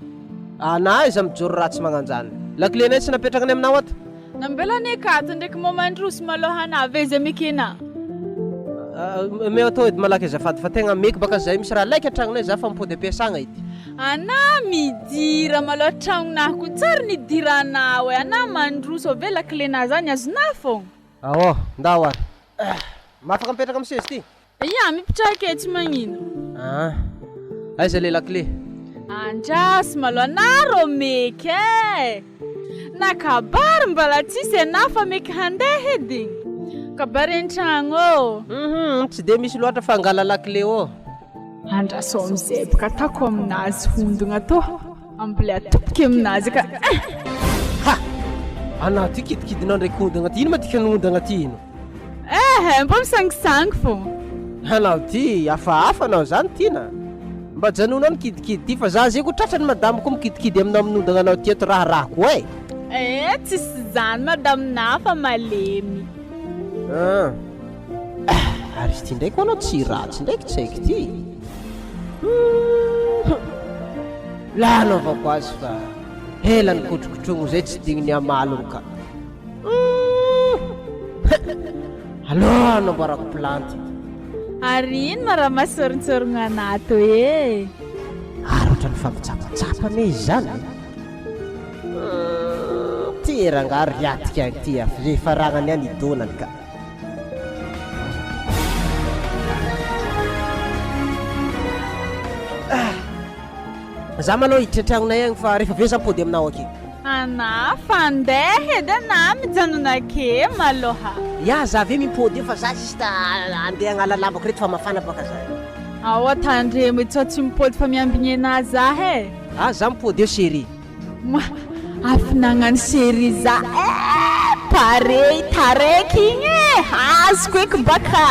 Ah, na aiza mijoro raha tsy magnanjany. Lakile nay tsy napetraka aminao ato. Nambelany akato ndraiky mô mandroso malôha anah ve izy amikinà. Ah, omeo atao edy malaky azafady fa tegna meky baka zay misy raha laika an-tragnonay za fa mipody am-piasagna edy. Anah midira malôha tragnonah ko tsary nidiranao e, anah mandroso ave lakile-nah zany azonah fôgna. Aô, ndao ary. Mahafaka mipetraka amin'ny seza ity? Ia, mipetraka e, tsy magnino. Ah, aiza le lakile? Andraso malôha, na rô meky e! Na kabary mbala tsisy anah fa meky handeha edy. Kabary an-tragno ô. Hum, tsy de misy loatra fa angala lakile ô. Andraso amizay boka atako aminazy hondogna tô. Ambole atoboky aminazy ka eh! Ha! Anà ty kidikidinao ndraiky ondagna ty, ino ma dikan'ny ondagna ty ino? Eh, mbô misangisangy fô. Anao ty hafahafa anao zany Tiana. Mba janonao ny kidikidy ty fa za zay ko tratran'ny madamo ko mikidikidy aminao amin'ny ondagna anao ty eto raharahako eh! Eh, tsisy zany madame-na fa malemy. Ah. Ary izy ity ndraiky hoanao tsy ratsy ndraiky tsy haiko ity. La anaovako azy fa ela nikotrokotrogno zay tsy digniny amalogno ka. Aleo anamboarako planty. Ary ino ma raha mahasorintsorigna anah to e? Ary ohatran'ny fampitsapatsapa anie izy zany e. Ty rangahy ry atika agny ty a, efa ragnany ihany idonany ka. Za malôha hiditra an-tragnonay agny fa rehefa avy eo za mipody aminao aky. Anà fa andeha edy anà mijanona ake malôha. Ya za avy eo mipody eo fa za juste andeha hagnala lambako reto fa mafana baka za. Aoa tandremo edy sao tsy mipody fa miambigny anà za e. Ah za mipody eo chérie. Moi, avy nagnano série za eh! Pare taraiky igny eh! Azoko eky baka!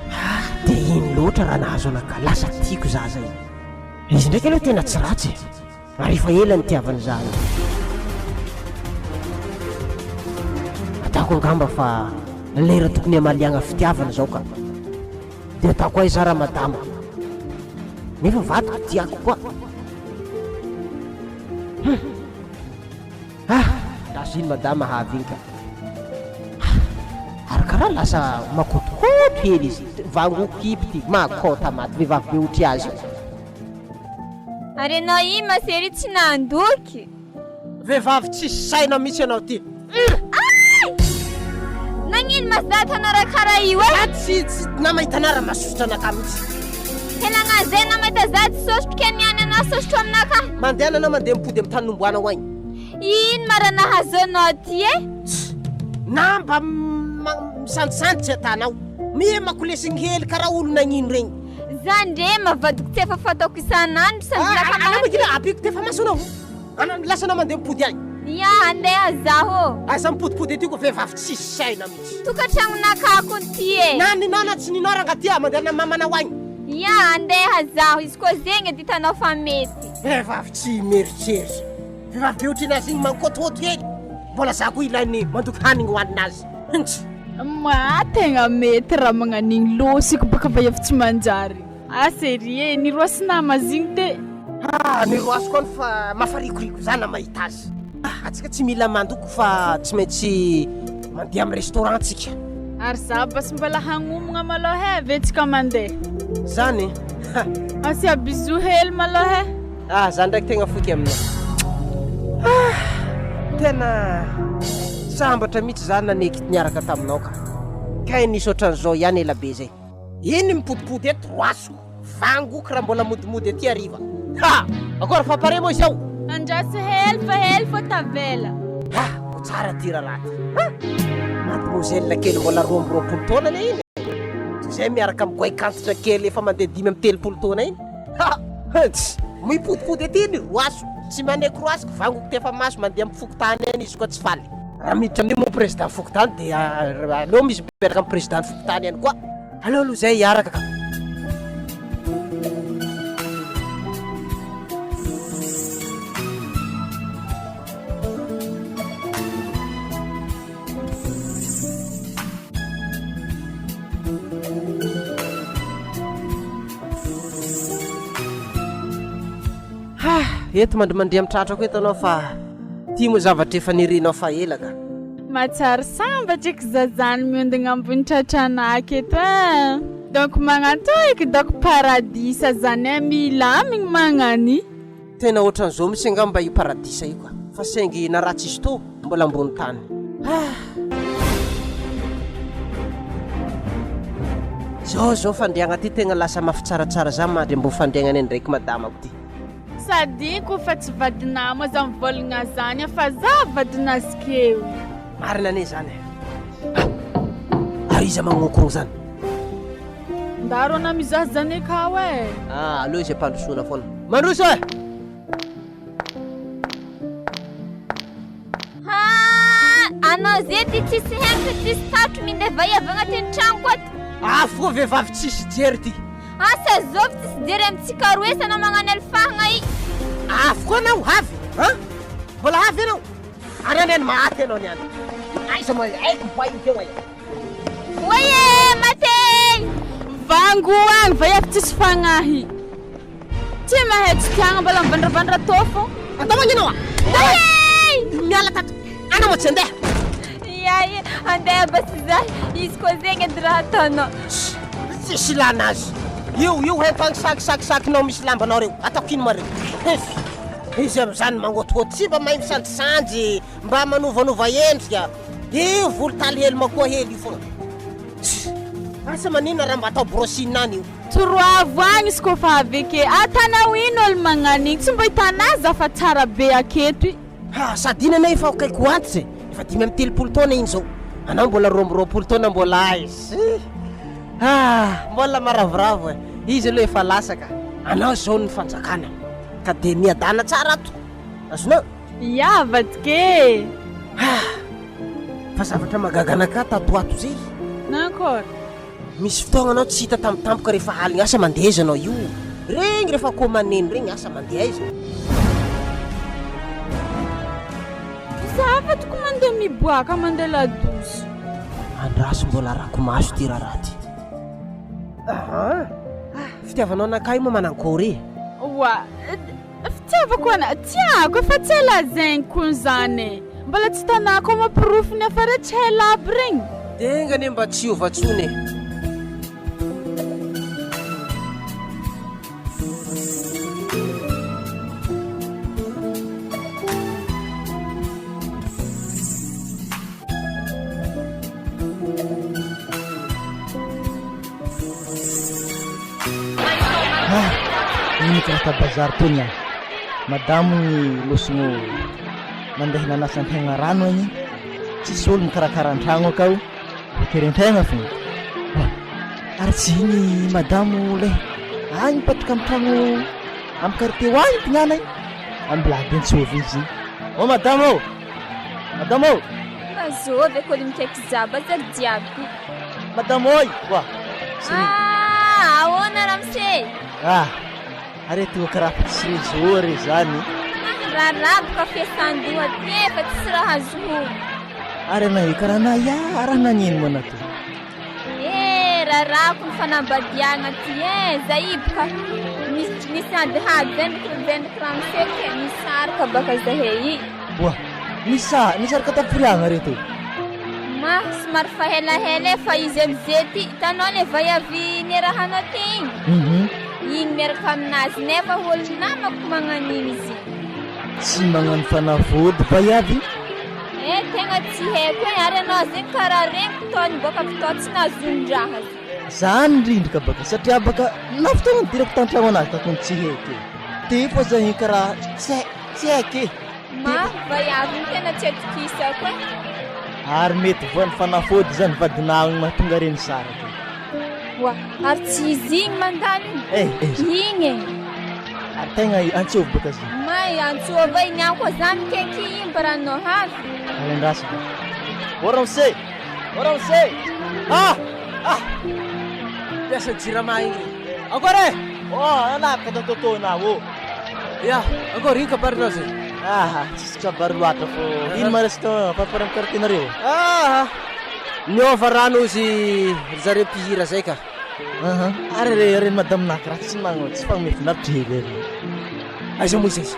Ah, de ino loatra raha nahazo anakahy, lasa tiako zaza iny. Izy ndraiky aloha tena tsy ratsy e! Ary efa ela nitiavany za io. Ataoko angamba fa lera tokony hamaliagna fitiavana izao ka. Dia ataoko aiza ramadama? Nefa vadiko tiako koa. Hum. Ah! Lasa iny madama hahavy iny ka. Ah! Ary karaha lasa makotokoto hely izy. Vango kipy ty, makôta maty vehivavy be ohatry azy io. Ary ianao iny ma chérie tsy nandoky. Vehivavy tsisy saina mihitsy ianao ty. Ay! Nagnino ma za tanara karaha io e? Za tsy tsy na mahita anah raha masosotra anakahy mihitsy. Helagna zay na mahita za tsy sosotro ke niany anah sosotro aminakahy. Mandehana anao mandeha mipody amin'ny tany nomboanao agny. Ino ma raha nahazo anao ty e? Tss! Na mba misantisanty tsy atanao. Miha makolesigny hely karaha olo nagnino regny. Za ndre ma vadiko tsy efa fataoko isan'andro sady lasa Anao mangina abiko tefa masonao. Ana lasa anao mandeha mipody agny. Ya andeha zaho. Aza mipodipody aty ko vehivavy tsisy saina mihitsy. Tokantragnonakahy kony ty e. Na ninao na tsy ninao ranga ty a mandehana mamanao agny. Ya andeha zaho izy koa zegny edy hitanao fa mety. Vehivavy tsy mieritreritra. Vehivavy be otrinazy igny mankôtihôty hely. Mbola za koa ilainy mandoky hanigny hoaninazy. Ntsi. Ma tegna mety raha magnan'igny lôsiko baka vaiavy tsy manjary. Ah serie, ny roasy nama zigny te. Ah ny roasy koa fa mafarikoriko za na mahita azy. Ah atsika tsy mila mandoko fa tsy maintsy mandeha am restaurant tsika. Ary za basy mbola hagnomagna malôha e ve tsika mandeha. Zany ha. Asia bisous hely malôha e. Ah za ndraiky tegna foky aminao. Ah tena sambatra mihitsy za naneky niaraka taminao ka. Kay nisy otran'izao ihany ela be zay. Iny mipodipody eto roasiko, vangoky raha mbola modimody aty hariva. Ha! Akory fa pare moa izao? Andraso hely fa hely fô tavela. Ha! Ho tsara ty raharaha ty. Ha! Mademoiselle kely mbola 22 taona anie iny e. Toy izay miaraka amin'ny goaik'antitra kely efa mandeha 35 taona iny. Ha! Hts! Mipodipody aty ny roaso. Tsy manaiky roasiko, vangoky tefa maso mandeha amin'ny fokontany any izy koa tsy faly. Raha miditra amin'io moa président fokontany dia aleo misy miaraka amin'ny président fokontany ihany koa. Aleo aloha izay hiaraka ka. Ha! Eto mandrimandria amin'ny tratrako eto anao fa ty moa zavatra efa nirinao fa ela ka. Mahatsiaro sambatra eky za zany miondagna ambony tratranah aketo eh! Donc magnanto eky donc paradisa zany eh, milamigny magnany. Tena ohatran'izao mihitsy angamba io paradisa io ka! Fa saingy na ratsy izy toa mbola ambony tany. Ah! Zao zao fandriagna ty tegna lasa mafy tsaratsara za mandry ambony fandriagna ndraiky madamako ty. Sady ko fa tsy vadinà moa za mivolagna zany fa za vadinazy keo. Marina anie zany e. Ah! Ary iza magnonkogno zany? Ndaro ana mizaha zany akao e. Ah, aleo izy ampandrosoana foana. Mandroso e! Ha! Anao ze ty tsisy hentitra tsisy tatro minday vaiavy agnatin'ny tragnoko ato. Afo koa vehivavy tsisy jery ty. Asa zovy tsisy jery amintsika roe sa anao magnano alifahagna i. Afo koa anao avy an! Mbola avy ianao? Ary any any maty ianao niany. Aiza moa aiko boay io teo aia. Oay e! Maty e! Vango agny vaiavy tsisy fagnahy. Tsy mahay tsy tiagna mbola mivandravandra tô fô. Andao agny anao a! Oay! Miala tato. Anao moa tsy andeha. Ia ia, andeha basy za, izy koa zegny edy raha ataonao. Tsisy ilana azy. Io io hentagny sakisakisakinao misy lambanao reo. Ataoko ino ma reo? Hefy. Izy amizany mangôtihôty tsy mba mahay misanjisanjy, mba manovanova endrika. Io volotaly hely makoa hely io fogna. Tss. Asa maninona raha mba atao brushing any io. Toroavo agny izy kofa avy ake. Atanao ino olo magnano igny? Tsy mbo hitanah za fa tsara be aketo i. Ha, sady iny anie efa akaiky ho antitra e! Efa 35 taona iny zao. Anao mbola 22 taona mbola aiza e! Ah, mbola maravoravo e! Izy aloha efa lasa ka. Anao zao ny fanjakana ka de miadana tsara ato. Azonao? Ia avadika e! Ah! Fa zavatra mahagaga anakahy tato ho ato zay. Nankôry? Misy fotoagna anao tsy hita tampotampoka rehefa aligny asa mandeha aiza anao io? Regny rehefa akoho maneno regny asa mandeha aiza? Za fa tokony mandeha miboaka mandeha ladosy. Andraso mbola arako maso ty raharaha ty. Ahaa! Ah, fitiavanao anakahy moa manankory e? Oa, fitiavako ana, tiako efa tsy hay lazaigny kony zany e! Mbola tsy tanako moa porofony efa re tsy hay aby regny. De enga anie mba tsy hiova tsony e! Ah, ino karaha ta bazary tony ah. Madamo ny losogno nandeha nanasa an-tegna rano agny. Tsisy olo mikarakara an-tragno akao. Voatery an-tegna fô. Wa, ary tsy igny madamo le agny mipetraka amy tragno amy quartier ho agny tignana igny. Ambilady antsovy izy. Oh madamo ô! Madamo ô! Mba zovy e, kôly mikaiky jaba zary jiaby. Madamo oi! Wa! Ah, ahoana ramose? Ah, are toa karaha fa tsy réseau re zany. Raharaha boka fiasan-doha ty e, fa tsisy raha azo hono. Ary anao io karaha na raha nagnino moa anao ty? Eh, rarako ny fanambadiagna ty eh, zay boka nisy nisy adihady zay ndraiky ramose ke nisaraka baka zahay i. Oa, nisa nisaraka tafiriagna re to? Ma, somary fa helahela e, fa izy amizay ty, hitanao le vaiavy niarahanao ty igny? Mhm. Igny miaraka aminazy nefa olo namako magnan'igny izy igny. Tsy magnano fanafody vaiavy? Eh, tegna tsy haiko e, ary anao zegny karaha regniko tao niboaka avy tao tsy nahazon-draha zegny. Zany indrindra ka baka satria baka na fotoagna nidirako tan-tragno anazy takony tsy haiky e. Ty fô zany karaha tsy hay tsy haiky e. Maro vaiavy io tena tsy atokisako e. Ary mety voan'ny fanafody zany vadinao igny mahatonga reny saraka e. Oa, ary tsy izy igny mandalo igny? Eh, eh. Igny e. Ary tegna antsovy baka izy. May antsova igny ihany koa za mikaiky igny mba ranonao havy. Ary andraso ba. Ô ramose! Ô ramose! Ah! Ah! Mpiasa jirama igny re. Akory e! Oh, alako ka tôtônao ô. Ya, akory ino kabarinao zay? Ah, tsisy kabary loatra fô ino ma resaka par rapport amin'ny quartier-nareo? Ah, niova rano ozy ry zareo mpihira zay ka. Aha, ary re re madame naka raha tsy magno tsy fagnome finaritra hely ery. Aiza moa izy aiza?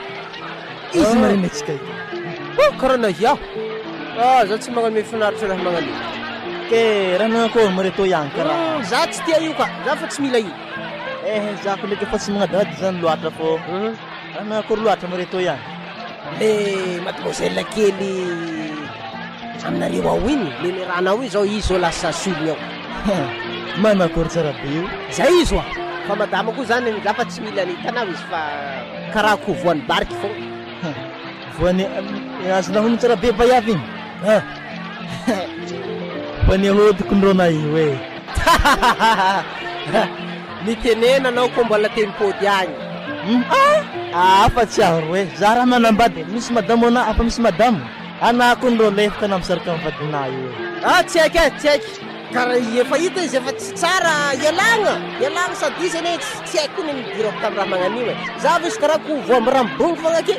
Izy marina antsika io. Oh, karaha nahia. Ah, za tsy magnome finaritra raha magnano io. Ke raha nanakôry moa re tô ihany karaha. Za tsy tia io ka, za fa tsy mila io. Eh, za ko ndraiky efa tsy magnadihady zany loatra fô. Raha nanakôry loatra moa re tô ihany. Le mademoiselle kely aminareo ao iny, le niarahanao iny zao izy zao lasa solony ao. Manakôry tsara be io. Zay izy oa! Fa madama koa zany za fa tsy mila ny hitanao izy fa karaha ko voan'ny bariky fogna. Voan'ny azonao hono tsara be vaiavy igny. Ah. Voan'ny ahodiko ndrona io e. Mitenena anao ko mbola te mipody agny. Ah, afa tsy aro e. Za raha manambady misy madamo ana afa misy madamo. Ana ko ndrô lefaka na misaraka amin'ny vadinà io e. Ah tsy haiko e, tsy haiko. Karaha efa hita izy efa tsy tsara ialagna, ialagna sady izy anie tsy haiko koa ny nidirako tamin'ny raha magnan'io e. Za ve izy karaha ko voa amin'ny rano bongo fogna ake.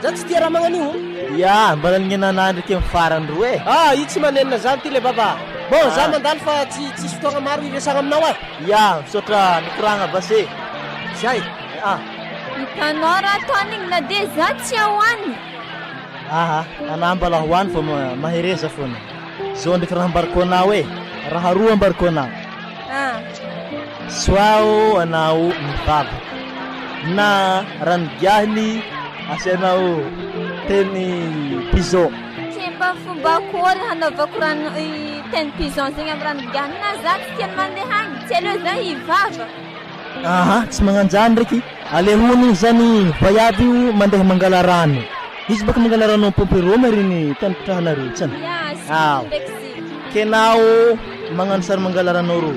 Za tsy tia raha magnan'io. Ya, mbola niainana ndraiky amin'ny farany roa e. Ah, io tsy manenina zany ty le baba. Bon, za mandalo fa tsy tsisy fotoagna maro iresagna aminao e. Ya, misaotra nikoragna basy e. Zay. Ah. Hitanao raha ataony igny na de za tsy ao any. Aha, anah mbola ho any fa mahereza foana. Zao ndraiky raha ambarako anao e, raha roa ambarako anao. Ah. Soit ô anao mivavaka, na rano giahiny asianao teny pigeon. Ke mba fomba akory hanaovako rano teny pigeon zegny amy rano giahiny na za tsy tiany mandeha agny, tsy aleo za hivavaka. Aha, tsy magnanjany ndraiky, alehony igny zany vaiavy io mandeha mangala rano. Izy baka mangala rano am-pompy rô mariny tany pitrahanareo tsany. Ya, azoko ndraiky zegny. Kenao magnano sary mangala rano rô.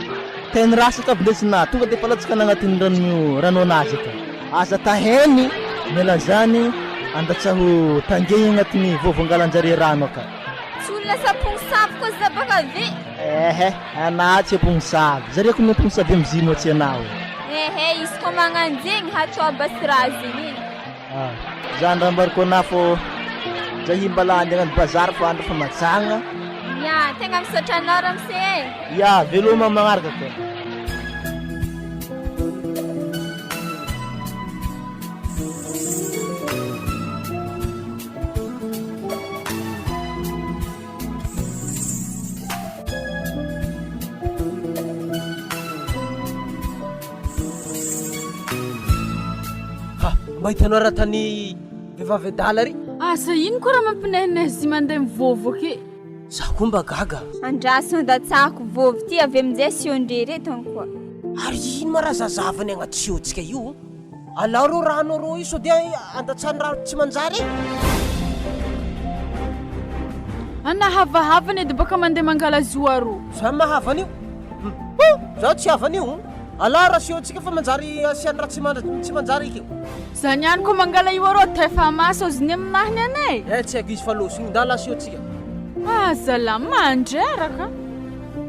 Teny rasaka avy ndesina tonga de efa latsaka agnatin'ny rano rano anazy aka. Aza taheny miala zany andatsaho tangegny agnatin'ny vovo angalanjare rano aka. Tsy olona sapogno savy koa za baka ve? Ehe, anah tsy ampogno savy. Zare ko miampogno savy amizigny moa tsy anao. Ehe, izy koa magnano zegny hatao basy raha zegny e. Ah, zany raha ambarako anah fô zahy mbala andeha hagnano bazary fa andro fa majagna. Ya, tegna misaotra anao ramose e. Ya, veloma amin'ny magnaraka koa. Ha, mba hitanao raha tany vehivavy adala ry? Asa ino koa raha mampinehinehy zy mandeha mivovo ake? Za koa mba gaga. Andraso andatsahako vovo ty avy aminjay sion-dre reto any koa. Ary ino ma raha zazavany agnaty siontsika io? Alao reo rano arô io sao dia andatsahany rano tsy manjary e! Ana havahavana edy baka mandeha mangala zo arô. Za mahavana io? Hum! Za tsy havana io. Alao raha asehontsika fa manjary asiany raha tsy tsy manjary eky io. Za niany ko mangala io arô tefa maso ozy ny aminahy ny anay. Eh tsy haiko izy fa loso igny ndala asehontsika. Ah zalah mandreraka.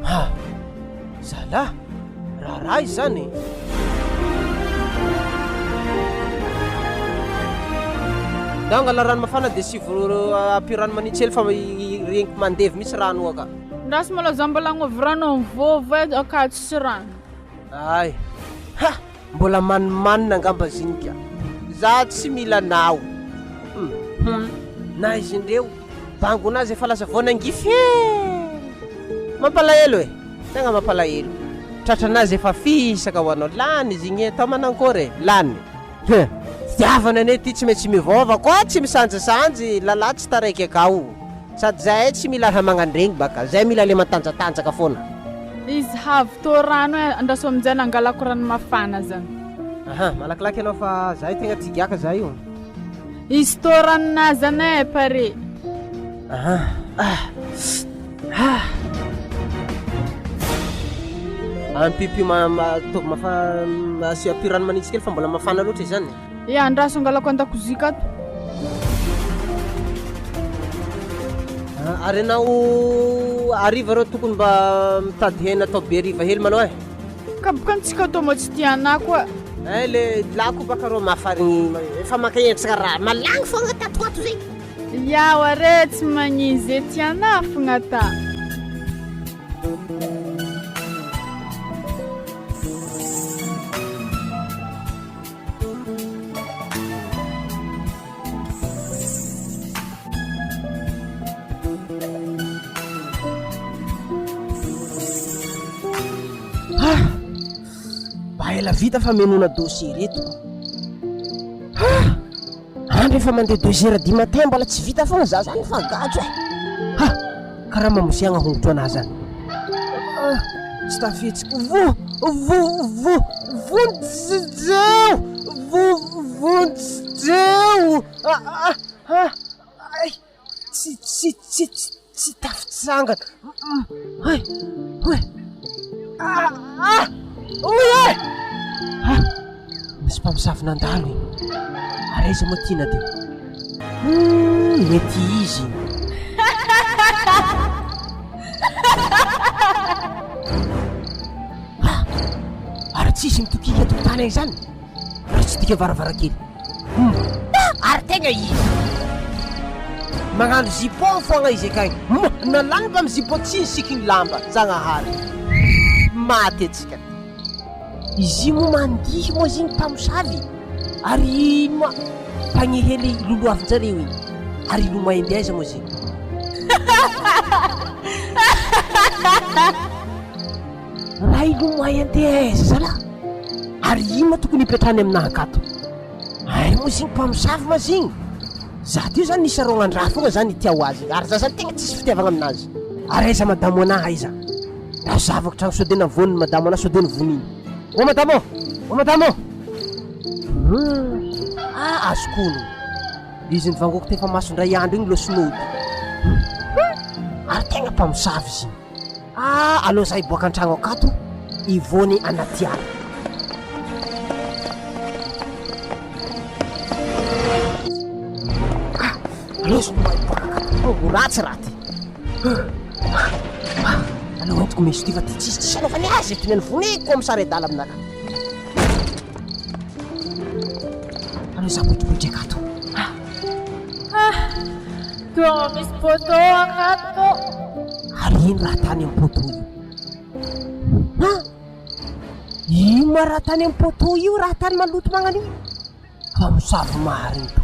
Ha! Zalah! Raharaha izany e! Ndao angala rano mafana dia asivo ampio rano manintsy hely fa regniko mandevy mihitsy rano io aka. Ndraso malôha za mbola agnôvy rano am vôvo e aka tsisy rano. Ay! Ha! Mbola manimanina angamba ziny ka. Za tsy mila anao. Hum. Na izy indreo, bangonazy efa lasa voanangify e! Mampalahelo e! Tegna mampalahelo. Tratranazy efa fisaka ho anao. Lany izy igny e, atao manankory e? Lany. Hum. Fitiavana anie ty tsy maintsy mivôva koa, tsy misanjisanjy, lalahy tsy taraiky akao. Sady zahay tsy mila raha magnandregny baka, zay mila le matanjatanjaka foana. Izy havy tô rano e, andraso aminjay nangalako rano mafana zany. Aha, malakilaky ianao fa zahay tegna tsy giaka za io. Izy tô ranonà zany e, pare. Aha, ah, ah. Ampipio ma, ma, ataovy mafa, asio ampio rano manintsy kely fa mbola mafana loatra izany. Ia, andraso angalako an-dakozia kato. Ah, ary ianao hariva reo tokony mba mitady hena atao be hariva hely manao eh. Ka boka antsika tô moa tsy tia anah koa. Eh le lako baka reo mafarigny efa maka entsaka raha malagny fogna tato ato zay. Iaho are tsy magnizy e tianah fogna ta. Ah! Mba ela vita famenoana dossier reto. Ah! Andro efa mandeha deux heures du matin mbola tsy vita foana za zany fa gajo e. Ha! Karaha mamosiagna hongotro anah zany. Ah! Tsy tafihetsika. Vo! Vo! Vo! Vonjeo! Vo! Vonjeo! Ah! Ah! Ah! Ay! Tsy tsy tsy tsy tsy tafitsangana. Hay! Hoy! Ah! Ah! Hoy e! Ah! Misy mpamosavy nandalo iny. Ary aiza moa Tiana teo? Hum, mety izy iny. Ah! Ary tsisy mitokika tokotany any zany. Raha tsy dika varavarankely. Hum! Ary tegna izy. Magnano jupon foagna izy akagny. Hum! Nalany mbamy jupon tsy nisikiny lamba. Zagnahary. Maty antsika. Izy io moa mandihy moa izy igny mpamosavy. Ary ino moa mpagnehely lolohavin-jareo igny. Ary ilomay andeha aiza moa izy igny? Raha hilomay andeha aiza zalahy? Ary ino tokony hipetrahany aminà akato? Ay moa izy igny mpamosavy ma izy igny? Za teo zany nisy arognan-draha foagna zany hitia ho azy igny, ary za zany tegna tsisy fitiavagna aminazy. Ary aiza madamo anà aiza? Raha zavako tragno sao de navoan'ny madamo anà sao de nivoniny. Ô madamo ô! Ô madamo ô! Hum, ah azoko ono. Izy nivangoko tefa maso indray andro igny lôsinôdy. Hum, ary tegna mpamosavy izy igny. Ah, aleo za hiboaka an-tragno akato, Ivony anaty ala. Ah, aleo za mba hiboaka akato. Oh, ho ratsy raha ty. Ah, aleo entiko meso ty fa ty tsisy tsisy anaovany azy eto ny an'i Voniko amin'ny sary adala aminakahy. Aleo za mipoitripoitra akato. Ah, toa misy poteau akato. Ary ino raha tany amin'ny poteau io? Ha! Ino ma raha tany amin'ny poteau io raha tany maloto magnano io? Mpamosavy marina to.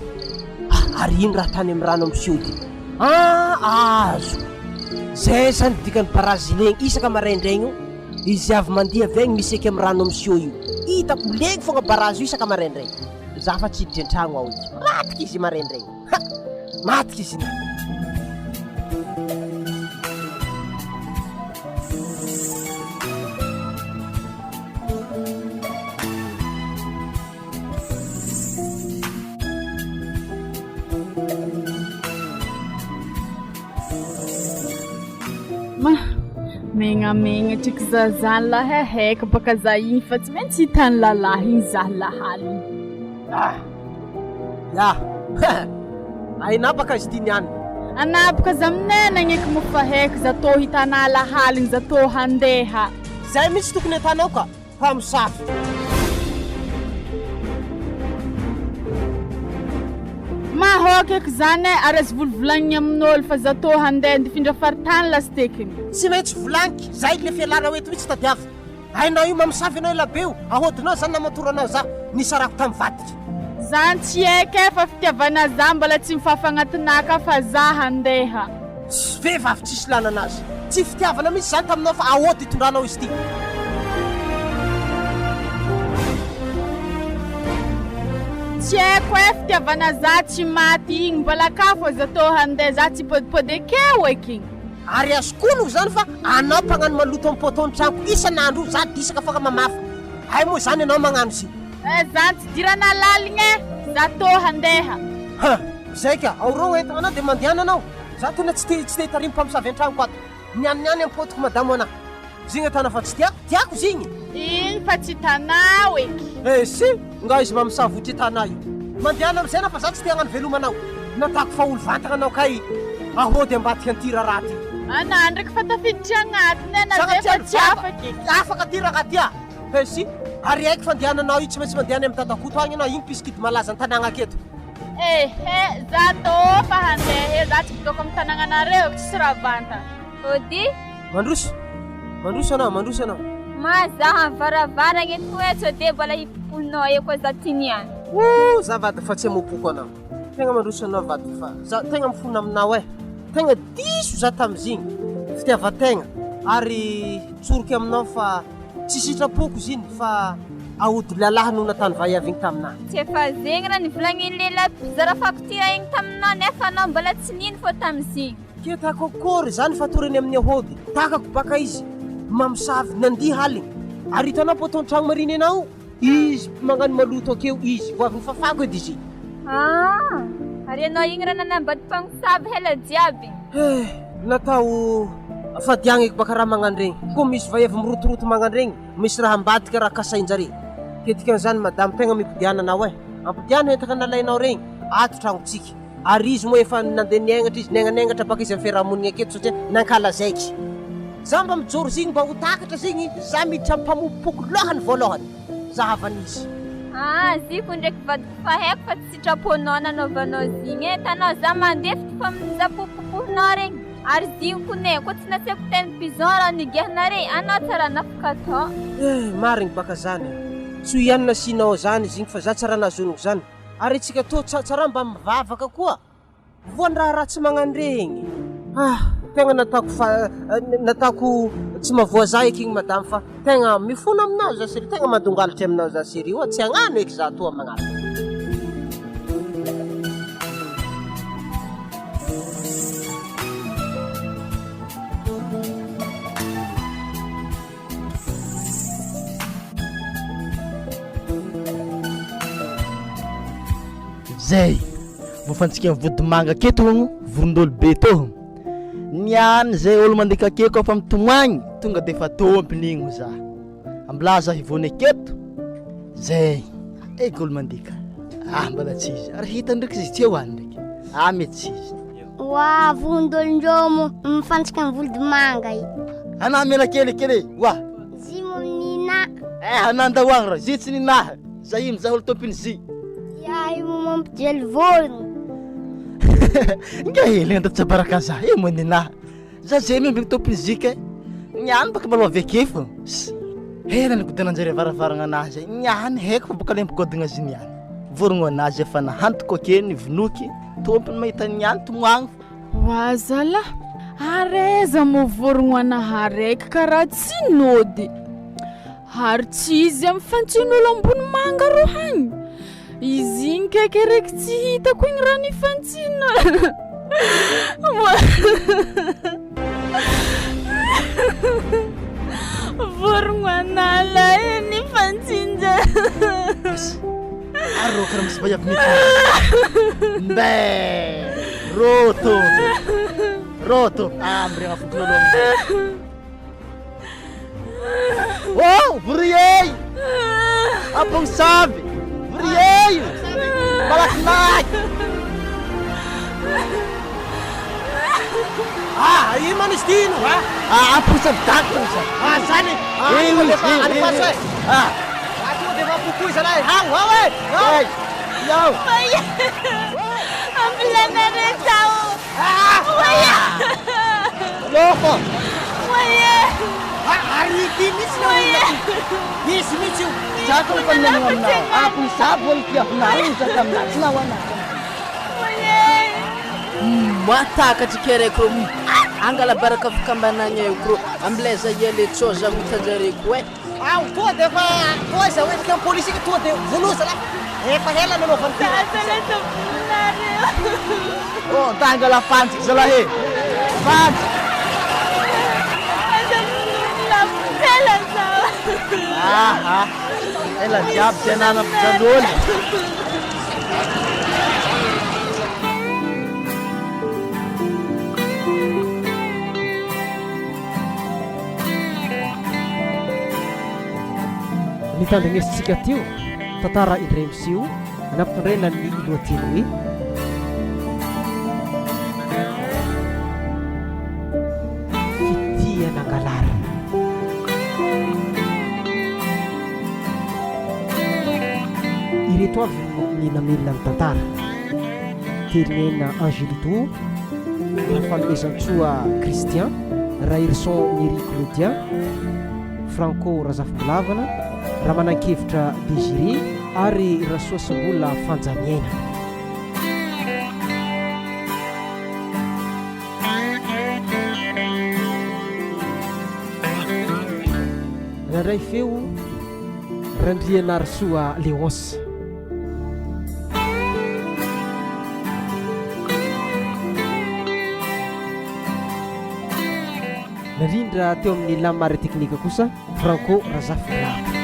Ah, ary ino raha tany amin'ny rano miseho ty? Ah, azoko. Zay zany dikan'ny barazinegny isaka maraindraigny io. Izy avy mandeha avy agny miseky amin'ny rano miseho io. Hitako legny fogna barazy io isaka maraindraigny. Za fa tsy hiditra an-tragno aho izy. Matiky izy maraindraigny. Ha! Matiky izy iny. Ma, megnamenatra eky za zany lahy e, haiko baka za igny fa tsy maintsy hitan'ny lalahy igny za lahaly. Ah! Ya! Ainà baka izy ty niany. Anà baka za aminay nagneky moa fa haiko za tô hitanà lahaligny za tô handeha. Zay mihitsy tokony atanao ka. Mpamosavy. Mahoky eky zany e, ary azo volovolagniny amin'olo fa za tô handeha ndifindra faritany lastekiny. Tsy maintsy volagniky, zay le fialana ho eto mihitsy tadiaviko. Hainao io mamosavy anao ela be io, ahodinao zany namatoranao za, nisarako tam vadiko. Zany tsy haiko e, fa fitiavana za mbola tsy mifafa agnatinaka fa za handeha. Vehivavy tsisy ilana anazy. Tsy fitiavana mihitsy izany taminao fa aody itondranao izy ity. Tsy haiko e, fitiavana za tsy maty igny, mbola ka fô za tô handeha za tsy hipodipody akeo eky igny. Ary azoko onoko zany fa anao mpagnano maloto am poteau ny tranoko isan'andro io za disaka afaka mamafa. Hay moa zany ianao magnano izy io. Eh zany tsy dirana laligna e, za tô handeha. Ha! Zay ka, aorogno entagna anao de mandehana anao. Za tena tsy te tsy te hitarimy mpamosavy an-tragnoko ato. Niany niany am-potiko madamo anah. Zigny atana fa tsy tiako, tiako zigny. Igny fa tsy hitanao eky. Eh si, nga izy mamosavy ho tia tanà io. Mandehana amizay anao fa za tsy te hagnano veloma anao. Natako fa olo vantagna anao kay ahody ambadika an'ity raharaha ty. Anah ndraiky fa tafiditry agnatiny e, na zay fa tsy afaka eky. Afaka ty rangaha ty ah. Eh si, ary haiko fandehananao io tsy maintsy mandeha any amin'ny dadakoto agny anao, igny mpisikity malaza an-tanàgna aketo. Ehe, za tô fa handeha e, za tsy midôko amin'ny tanagnanareo, tsisy raha vantagna. Ody. Mandroso, mandroso anao, mandroso anao. Ma za varavaragna eto e, sao de mbola hipopohinao eo koa za ty niany. Ooh, za vadiko fa tsy hamopoko anao. Tegna mandroso anao vadiko fa za tegna mifona aminao e. Tegna diso za tamizigny, fitiavan-tegna ary tsoriko aminao fa. Tsy sitrapoko izy iny fa aody lalahy no natany vaiavy igny taminah. Tsy efa zegny raha nivolagnin'ny lehilahy mpizara fako tia igny taminah nefa anao mbola tsy nino fô tamizigny. Ke tako akory zany fatorany amin'ny ahody, takako baka izy mamosavy nandiha aligny ary hitanao poton-tragno mariny anao izy magnano maloto akeo izy vao avy nifafako edy izy. Ah! Ary ianao igny raha nanambady mpamosavy hela jiaby. Eh! Natao fadiagna eky baka raha magnano regny, koa misy vaiavy mirotoroto magnano regny, misy raha ambadika raha kasainjare, ke dikan'izany madamo tegna mipodiana anao eh, ampodiano entagna nalainao regny ato tragnontsika, ary izy moa efa nandeha niagnatra izy, niagnaniagnatra baka izy amy fiarahamonigna aketo satria nankalazaiko. Za mba mijoro zigny mba ho takatra zigny, za miditra amy mpamompoko lohany voalohany. Zahavana izy. Ah ziko ndraiky vadiko fa haiko fa tsy sitraponao nanaovanao zigny e, tanao za mandefitra fa za popopohinao regny, ary zigny kone koa tsy nasiako teny pison raha nigiahanare anao tsara nafaka atao. Eh marigny baka zany e, tsy ho ihany nasianao zany zigny fa za tsara nahazoniko zany, ary antsika tô tsara mba mivavaka koa. Voan'ny raharaha tsy magnano regny. Ah, tegna nataoko fa nataoko tsy mahavoa za eky igny madame fa tegna mifona aminao za chérie, tegna mandongalitry aminao za chérie oa tsy hagnano eky za toa magnaraka. Zay voafantsika vodimanga aketo hono vorondolo be tô. Niany zay olo mandeha kake koa fa mitomagny tonga de fa tompony igny za. Ambilà za hivony aketo. Zay eky olo mandika. Ah mbola tsy izy. Ary hita ndraiky izy tsy eo any ndraiky. Ah mety tsy izy. Wa vorondolondreo mifantsika amin'ny volodimanga i. Anà mena kely kely wa. Zy mo nina. Eh anà ndao agny raha zy tsy nina. Za io mizaha olo tompony zy. Ia io mo mampijaly vorogno. Nga hely anda tsabaraka za io mo nina. Za zay miambigny tompony zika e. Niany baka maloha avy ake fô. Hela nigodananjare varavaragna anazy zay. Niany haiko fa baka le mpigodagna azy niany. Vorogno anazy efa nahantoko ake nivonoky. Tompony mahita niany tomoagny fô. Oa zalah, ary aiza moa vorogno anahy araiky karaha tsy nody. Ary tsy izy amin'ny fantsin'olo ambony manga ro hagny. Izy igny kaiky araiky tsy hitako igny raha nifantsina. Vorogno an'ala e nifantsinja. Ary rô karaha misy vaiavy mety. Mbe! Rô tompo. Rô tompo. Ah, miregna fokonolona amizay. Oh, voriey! Amponsavy! Voriey! Malakilaky! Ah, ino man izy ty ino? Ah, ah amponsavy dakitra zany. Ah, zany. Ah, Eh, tonga defa eh, alefaso eh. e. Ah. Ah, tonga defa apokoy zalahy. Hao, hao e. Hao. Hey, yo. Ampilanareo zaho. Ah! Loko. Ah, ary ity mihitsy no olona ty. Izy mihitsy io. Za ko fa nanao aminao. Amponsavy olo tiavinao io za taminao. Tsy naho anao. Matakatry ke raiky rô angala baraka fikambanagna io ko rô ambilaiza iale tsô za ho hitanjareko e. Ao, tonga dia efa toa aiza hoe endriky ny polisy iny tonga dia vonoa zalahy. Efa ela nanaovany ty raha ty zay. Oh, tangala fantsiky zalahy e. Fantsiky. Aha. Ela jiaby zay nanam-pijalôly. Nitandrignesintsika teo tantara indray miseho nampitondraina ny lohateny hoe. Fitia nangalarina. Ireto avy no ny namelona ny tantara, Teriniaina Angelito, Rafanomezantsoa Christian, Raherison Neri Claudia, Franco Razafimbolavana, Ramanankevitra Désiré ary Rasoasimbola Fanjaniaina. Nandray feo Randrianarisoa Léonce. Narindra teo amin'ny lamina ara-teknika kosa Franco Razafimalala.